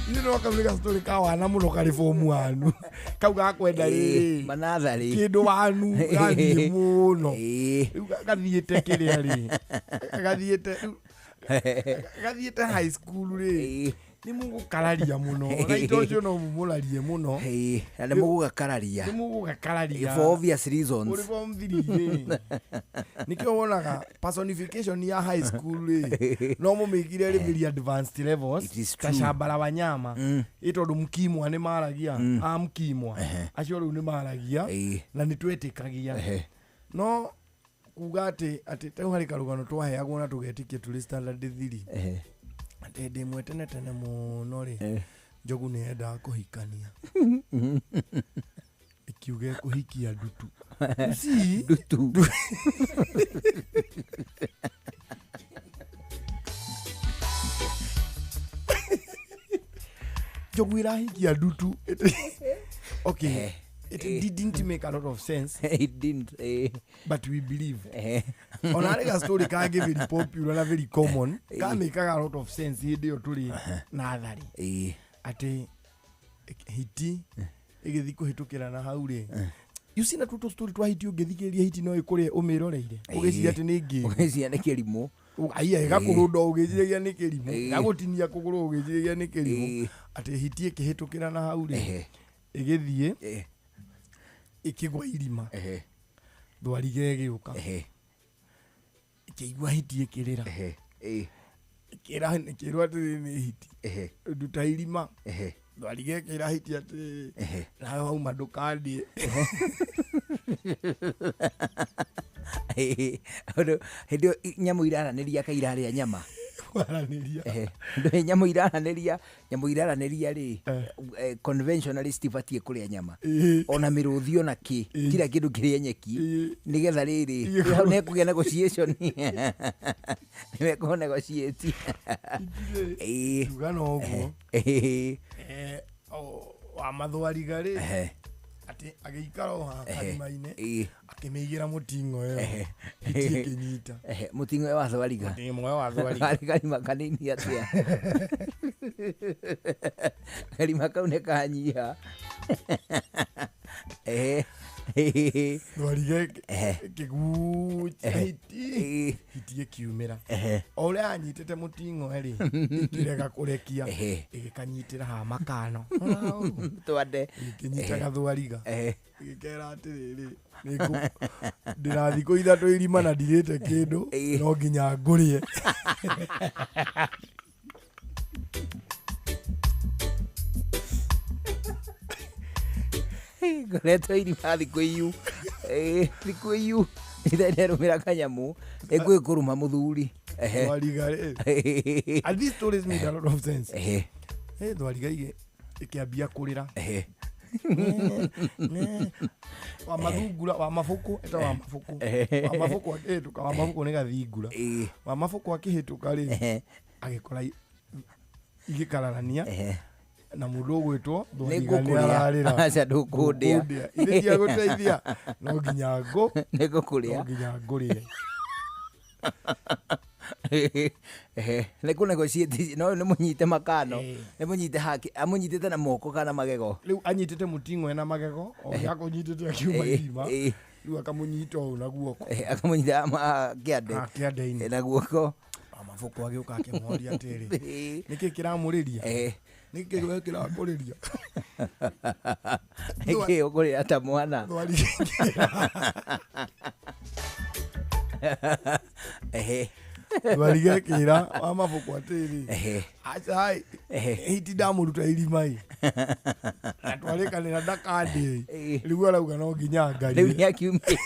Ithuĩ no kau nĩ gastory ka wana mũno karĩ form 1. Kau gakwenda rĩrĩ. Manatharĩ. Kĩndũ wanu gathiĩ mũno. Rĩu gathiĩte kĩrĩa rĩ. Gathiĩte high school rĩ. Nĩ mũgũkararia mũno. Na ito ũcio no mũmũrarie mũno. Na nĩ mũgũgakararia. Nĩ mũgũgakararia. For obvious reasons. Ũrĩ form 3 rĩ. Nĩkĩo wonaga personification ya high school rĩ, no mũmĩkire rĩ very advanced levels. It is Ta true. shamba la wanyama. Ĩ tondũ mkimwa nĩ maragia. A mkimwa. Acio rĩu nĩ maragia. Na nĩ twetĩkagia. No kuga atĩ rĩu harĩ karũgano twaheagwo na tũgetĩkia tũrĩ standard 3. Atĩ hĩndĩ ĩmwe tene tene mũno rĩ, Njogu nĩ yendaga kũhikania. Ĩkiuga ĩkũhikia Ndutu. You see? Ndutu. Njogu ĩrahikia Ndutu. Okay. It didn't make a lot of sense. It didn't. But we believe. Ona harĩ ga story kangĩ very popular na very common, kamĩkaga a lot of sense hĩndĩ ĩyo tũrĩ natharĩ. Atĩ hiti ĩgĩthiĩ kũhĩtũkĩra na hau rĩ, You see na tũtũ story twa hiti ũngĩthikĩrĩria hiti no ĩkũrĩe ũmĩroreire ũgĩciria atĩ nĩ ngĩgu. Ũgĩciria nĩ kĩrimũ. Aiya ĩgakũrũnda ũgĩciragia nĩ kĩrimũ, Ĩĩ. ĩgagũtinia kũgũrũ ũgĩciragia nĩ kĩrimũ, atĩ hiti ĩkĩhĩtũkĩra na hau rĩ, ĩgĩthiĩ ĩkĩgwa irima, thwariga ĩgĩũka, ĩkĩigua hiti ĩkĩrĩra, ĩkĩra ĩkĩrwo atĩrĩrĩ nĩ hiti, nduta irima, thwariga ĩkĩra hiti atĩrĩrĩ, nawe wauma ndũkandĩe. Hĩndĩ ĩyo nyamũ iraranĩria ka irarĩa nyama. Kwaranĩria. Ndũĩ nyamũ iraranĩria, nyamũ iraranĩria rĩ, conventionally citibatiĩ kũrĩa nyama. Ona mĩrũthi ona kĩ, kira kĩndũ kĩrĩe nyeki, nĩgetha rĩrĩ, hau nĩhekũgĩa negotiation. Nĩmekũ negotiate. Tuga no ũguo. Wa mathwariga rĩ, atĩ agĩikara o haha karima-inĩ, akĩmĩigĩra mũting'o ĩyo, hiti ĩkĩnyita. Mũting'o wa thwariga. Mũting'o wa thwariga. Karĩ karima kanini atĩa? Karima kau nĩ kanyiha. Thwariga ĩkĩgucia hiti, hiti ĩkiumĩra. O ũrĩa anyitĩte mũting'o rĩ, ĩkĩrega kũrekia, ĩgĩkanyitĩra haha makano. Twande. Ĩkĩnyita gathwariga. Ĩgĩkera atĩrĩrĩ, ndĩra thikũ ithatũ irima na ndirĩte kĩndũ, no nginya ngũrĩe. Ngoretwo irima thikũ iyu. Thikũ iyu. Nderũmĩra kanyamũ, ĩngũgĩkũrũma mũthuri. Thwariga rĩ. And these stories made a lot of sense. Thwariga ĩkĩambia kũrĩra. Wa mathungura, wa mabuku, eta wa mabuku. Wa mabuku akĩhĩtũka, wa mabuku nĩ gathingura. Wa mabuku akĩhĩtũka rĩ, agĩkora igĩkararania. Na mũndũ ũgwĩtwo thwariga nĩ ararĩra. Aca ndũkũndĩa. Ithe tia gũteithia, no nginya ngũ. Nĩ ngũkũrĩa. No nginya ngũrĩe. Nĩ kũ negotiate, no nĩ mũnyite makano, nĩ mũnyite haki, amũnyitĩte na moko kana magego. Rĩu anyitĩte mũting'o ena magego, o ũrĩa akũnyitĩte akiuma irima, rĩu akamũnyita ũũ na guoko. Akamũnyita kĩande. Kĩande-inĩ. Na guoko. Mabuku agĩũka akĩmũria atĩrĩ, nĩkĩ kĩramũrĩria? Nĩkĩ we kĩrakũrĩria? Nĩkĩ ũkũrĩra ta mwana? Thwariga ĩkĩra wa mabuku atĩrĩ, aca hiti ndamũruta irima ĩ, na twarĩkanĩra ndakandĩe ĩ, rĩu arauga no nginya ngarie. Rĩu nĩakiumire.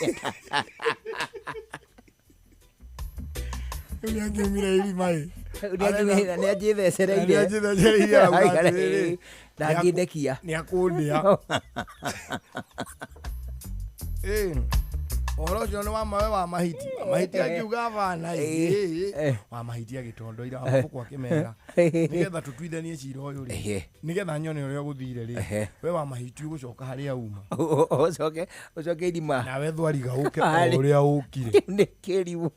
Rĩu nĩakiumire irima ĩ. Rĩu nĩakiumire, nĩanjĩthecereire. Nĩanjĩthecereire arauga atĩrĩrĩ, ndangĩndekia. Nĩakũndĩa. Ũhoro ũcio nĩ wa mawe wa mahiti. Mahiti akiuga bana ĩ. Wa mahiti agĩtondoira, wa mabuku akĩmera, nĩgetha tũtuithanie cira ũyũ rĩ, nĩgetha nyone ũrĩa gũthire rĩ, we wa mahiti ũgũcoka harĩa uma. Ũcoke, ũcoke irima. Nawe thwariga ũke o ũrĩa ũkire. Kĩu nĩ kĩrimũ.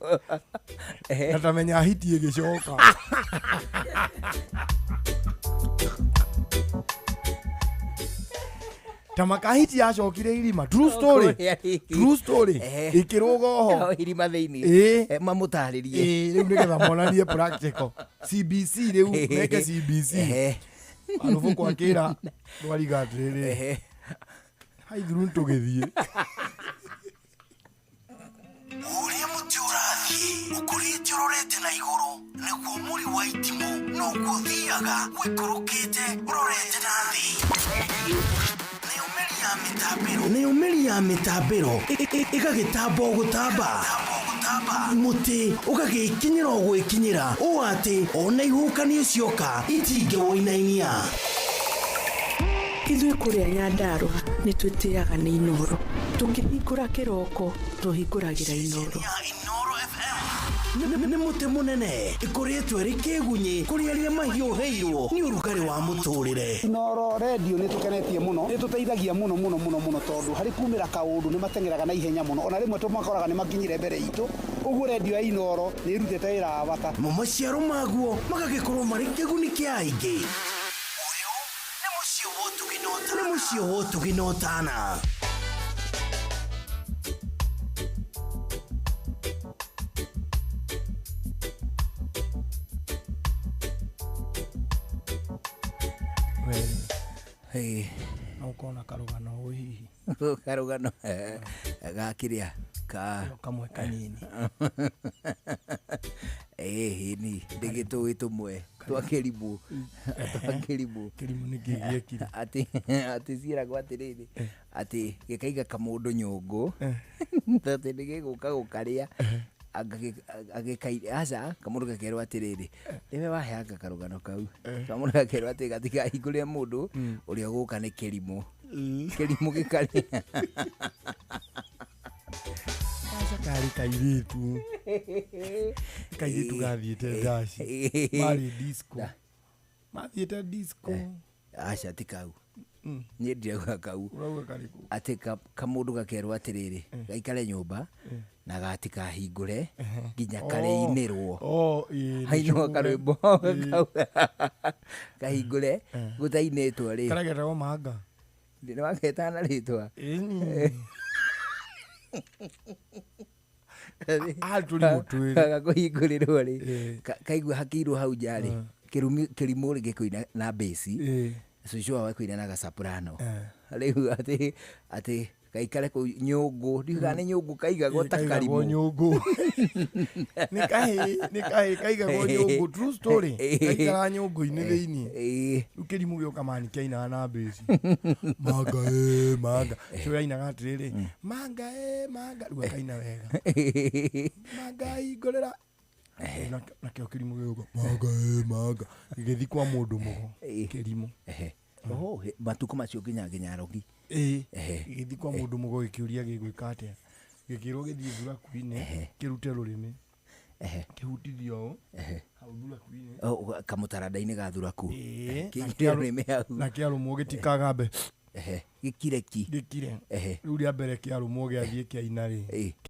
Na tamenya hiti ĩgĩcoka. Ta makahiti yacokire irima. True story. True story. Ĩkĩrũga oho. Irima thĩinĩ. Mamũtarĩrie. Rĩu nĩgetha monanie practical. CBC rĩu meke CBC. Arũbũkũ akĩra thwariga atĩrĩrĩ, haithuru nĩtũgĩthiĩ. Ũrĩa mũtĩ ũrathiĩ ũkũrĩte ũrorete na igũrũ, nĩguo mũri wa itimũ noguo ũthiaga ũikũrũkĩte ũrorete na thĩ. Nayo mĩri ya mĩtambĩro ĩgagĩtamba o gũtamba, mũtĩ ũgagĩkinyĩra o gwĩkinyĩra, ũũ atĩ ona ihuhũkanio cioka itingĩwũinainia. Ithuĩ kũrĩa Nyandarũa nĩ twĩtĩaga nĩ Inooro. Tũkĩhingũra kĩroko tũhingũragĩra Inooro. Nĩ mũtĩ mũnene ĩkũrĩtwo ĩrĩ kĩgunyĩ kũrĩ arĩa mahiũhĩirwo nĩ ũrugarĩ wa mũtũrĩre. Inooro radio nĩ tũkenetie mũno, nĩ tũteithagia mũno mũno mũno mũno, tondũ harĩ kumĩra kaũndũ nĩ mateng'eraga na ihenya mũno, ona rĩmwe tũmakoraga nĩ makinyire mbere itũ. Ũguo radio ya Inooro nĩ ĩrutĩte wĩra wa bata. Mo maciaro maguo magagĩkorwo marĩ kĩguni kĩa aingĩ. Ũyũ nĩ mũciĩ wa ũtugi na ũtana. Rĩ no ũkorwo na karũgano ũ hihi? Karũgano gakĩrĩa ka kamwe kanini. Ĩĩ ni ndĩgĩtũĩ tũmwe twa kĩrimũ, twa kĩrimũ. Kĩrimũ nĩ kĩĩ gĩekire? Atĩ ciĩragwo atĩrĩrĩ, atĩ gĩkaiga kamũndũ nyũngũ, atĩ nĩgĩgũka gũkarĩa. Aca, kamũndũ gakerwo atĩrĩrĩ, nĩwe waheanga karũgano kau. Kamũndũ gakerwo atĩ gatikahingũrĩre mũndũ ũrĩa ũgũka nĩ kĩrimũ, kĩrimũ gĩkarĩa. Aca, karĩ kairĩtu, kairĩtu gathiĩte ndaci, marĩ disco, mathiĩte disco. Aca, ti kau. Niĩ ndirauga kau. Ũrauga karĩkũ? Atĩ kamũndũ gakerwo atĩrĩrĩ, gaikare nyũmba na gatikahingũre nginya karĩinĩrwo. Oh, ĩĩ. Hainwo karwĩmbo kau kahingũre gũtainĩtwo rĩ. Karĩa getagwo manga. Nĩ waketana na rĩtwa. Arĩ tũrimũ twĩrĩ. Kaga kũhingũrĩrwo rĩ, kaigua hakĩirwo hau nja rĩ, kĩrimũ rĩ gĩkũina na mbĩci, cũcũ wao ekũina na gacaprano. Rĩu atĩ gaikare kũu nyũngũ, ndiũĩ kana nĩ nyũngũ kaigagwo ta Kaigagwo karimũ. Nyũngũ nĩ kahĩ, nĩ kahĩ kaigagwo nyũngũ. True story, gaikaraga nyũngũ-inĩ thĩiniĩ. Rĩu kĩrimũ gĩoka mani kĩainaga na mbĩci, manga ĩ manga, cio yainaga atĩrĩrĩ, manga ĩ manga, rĩu akaina wega, manga hingũrĩra. Nakĩo kĩrimũ gĩũka, manga ĩ manga, gĩgĩthiĩ kwa mũndũ mũgo kĩrimũ. Oho, matukũ macio nginya arogi. Ĩĩ, gĩgĩthiĩ kwa mũndũ mũgo gĩkĩũria gĩgwĩka atĩa, gĩkĩrwo gĩthiĩ thuraku-inĩ kĩrute rũrĩmĩ, kĩhutithio ũũ hau thuraku-inĩ. Oh, kamũtaranda-inĩ ga thuraku. Ĩĩ, Kĩingĩre rũrĩmĩ hau. Na kĩarũmwo gĩtikagambe. Gĩkire ki. Gĩkire. Rĩu rĩa mbere kĩarũmwo gĩathiĩ kĩaina rĩ.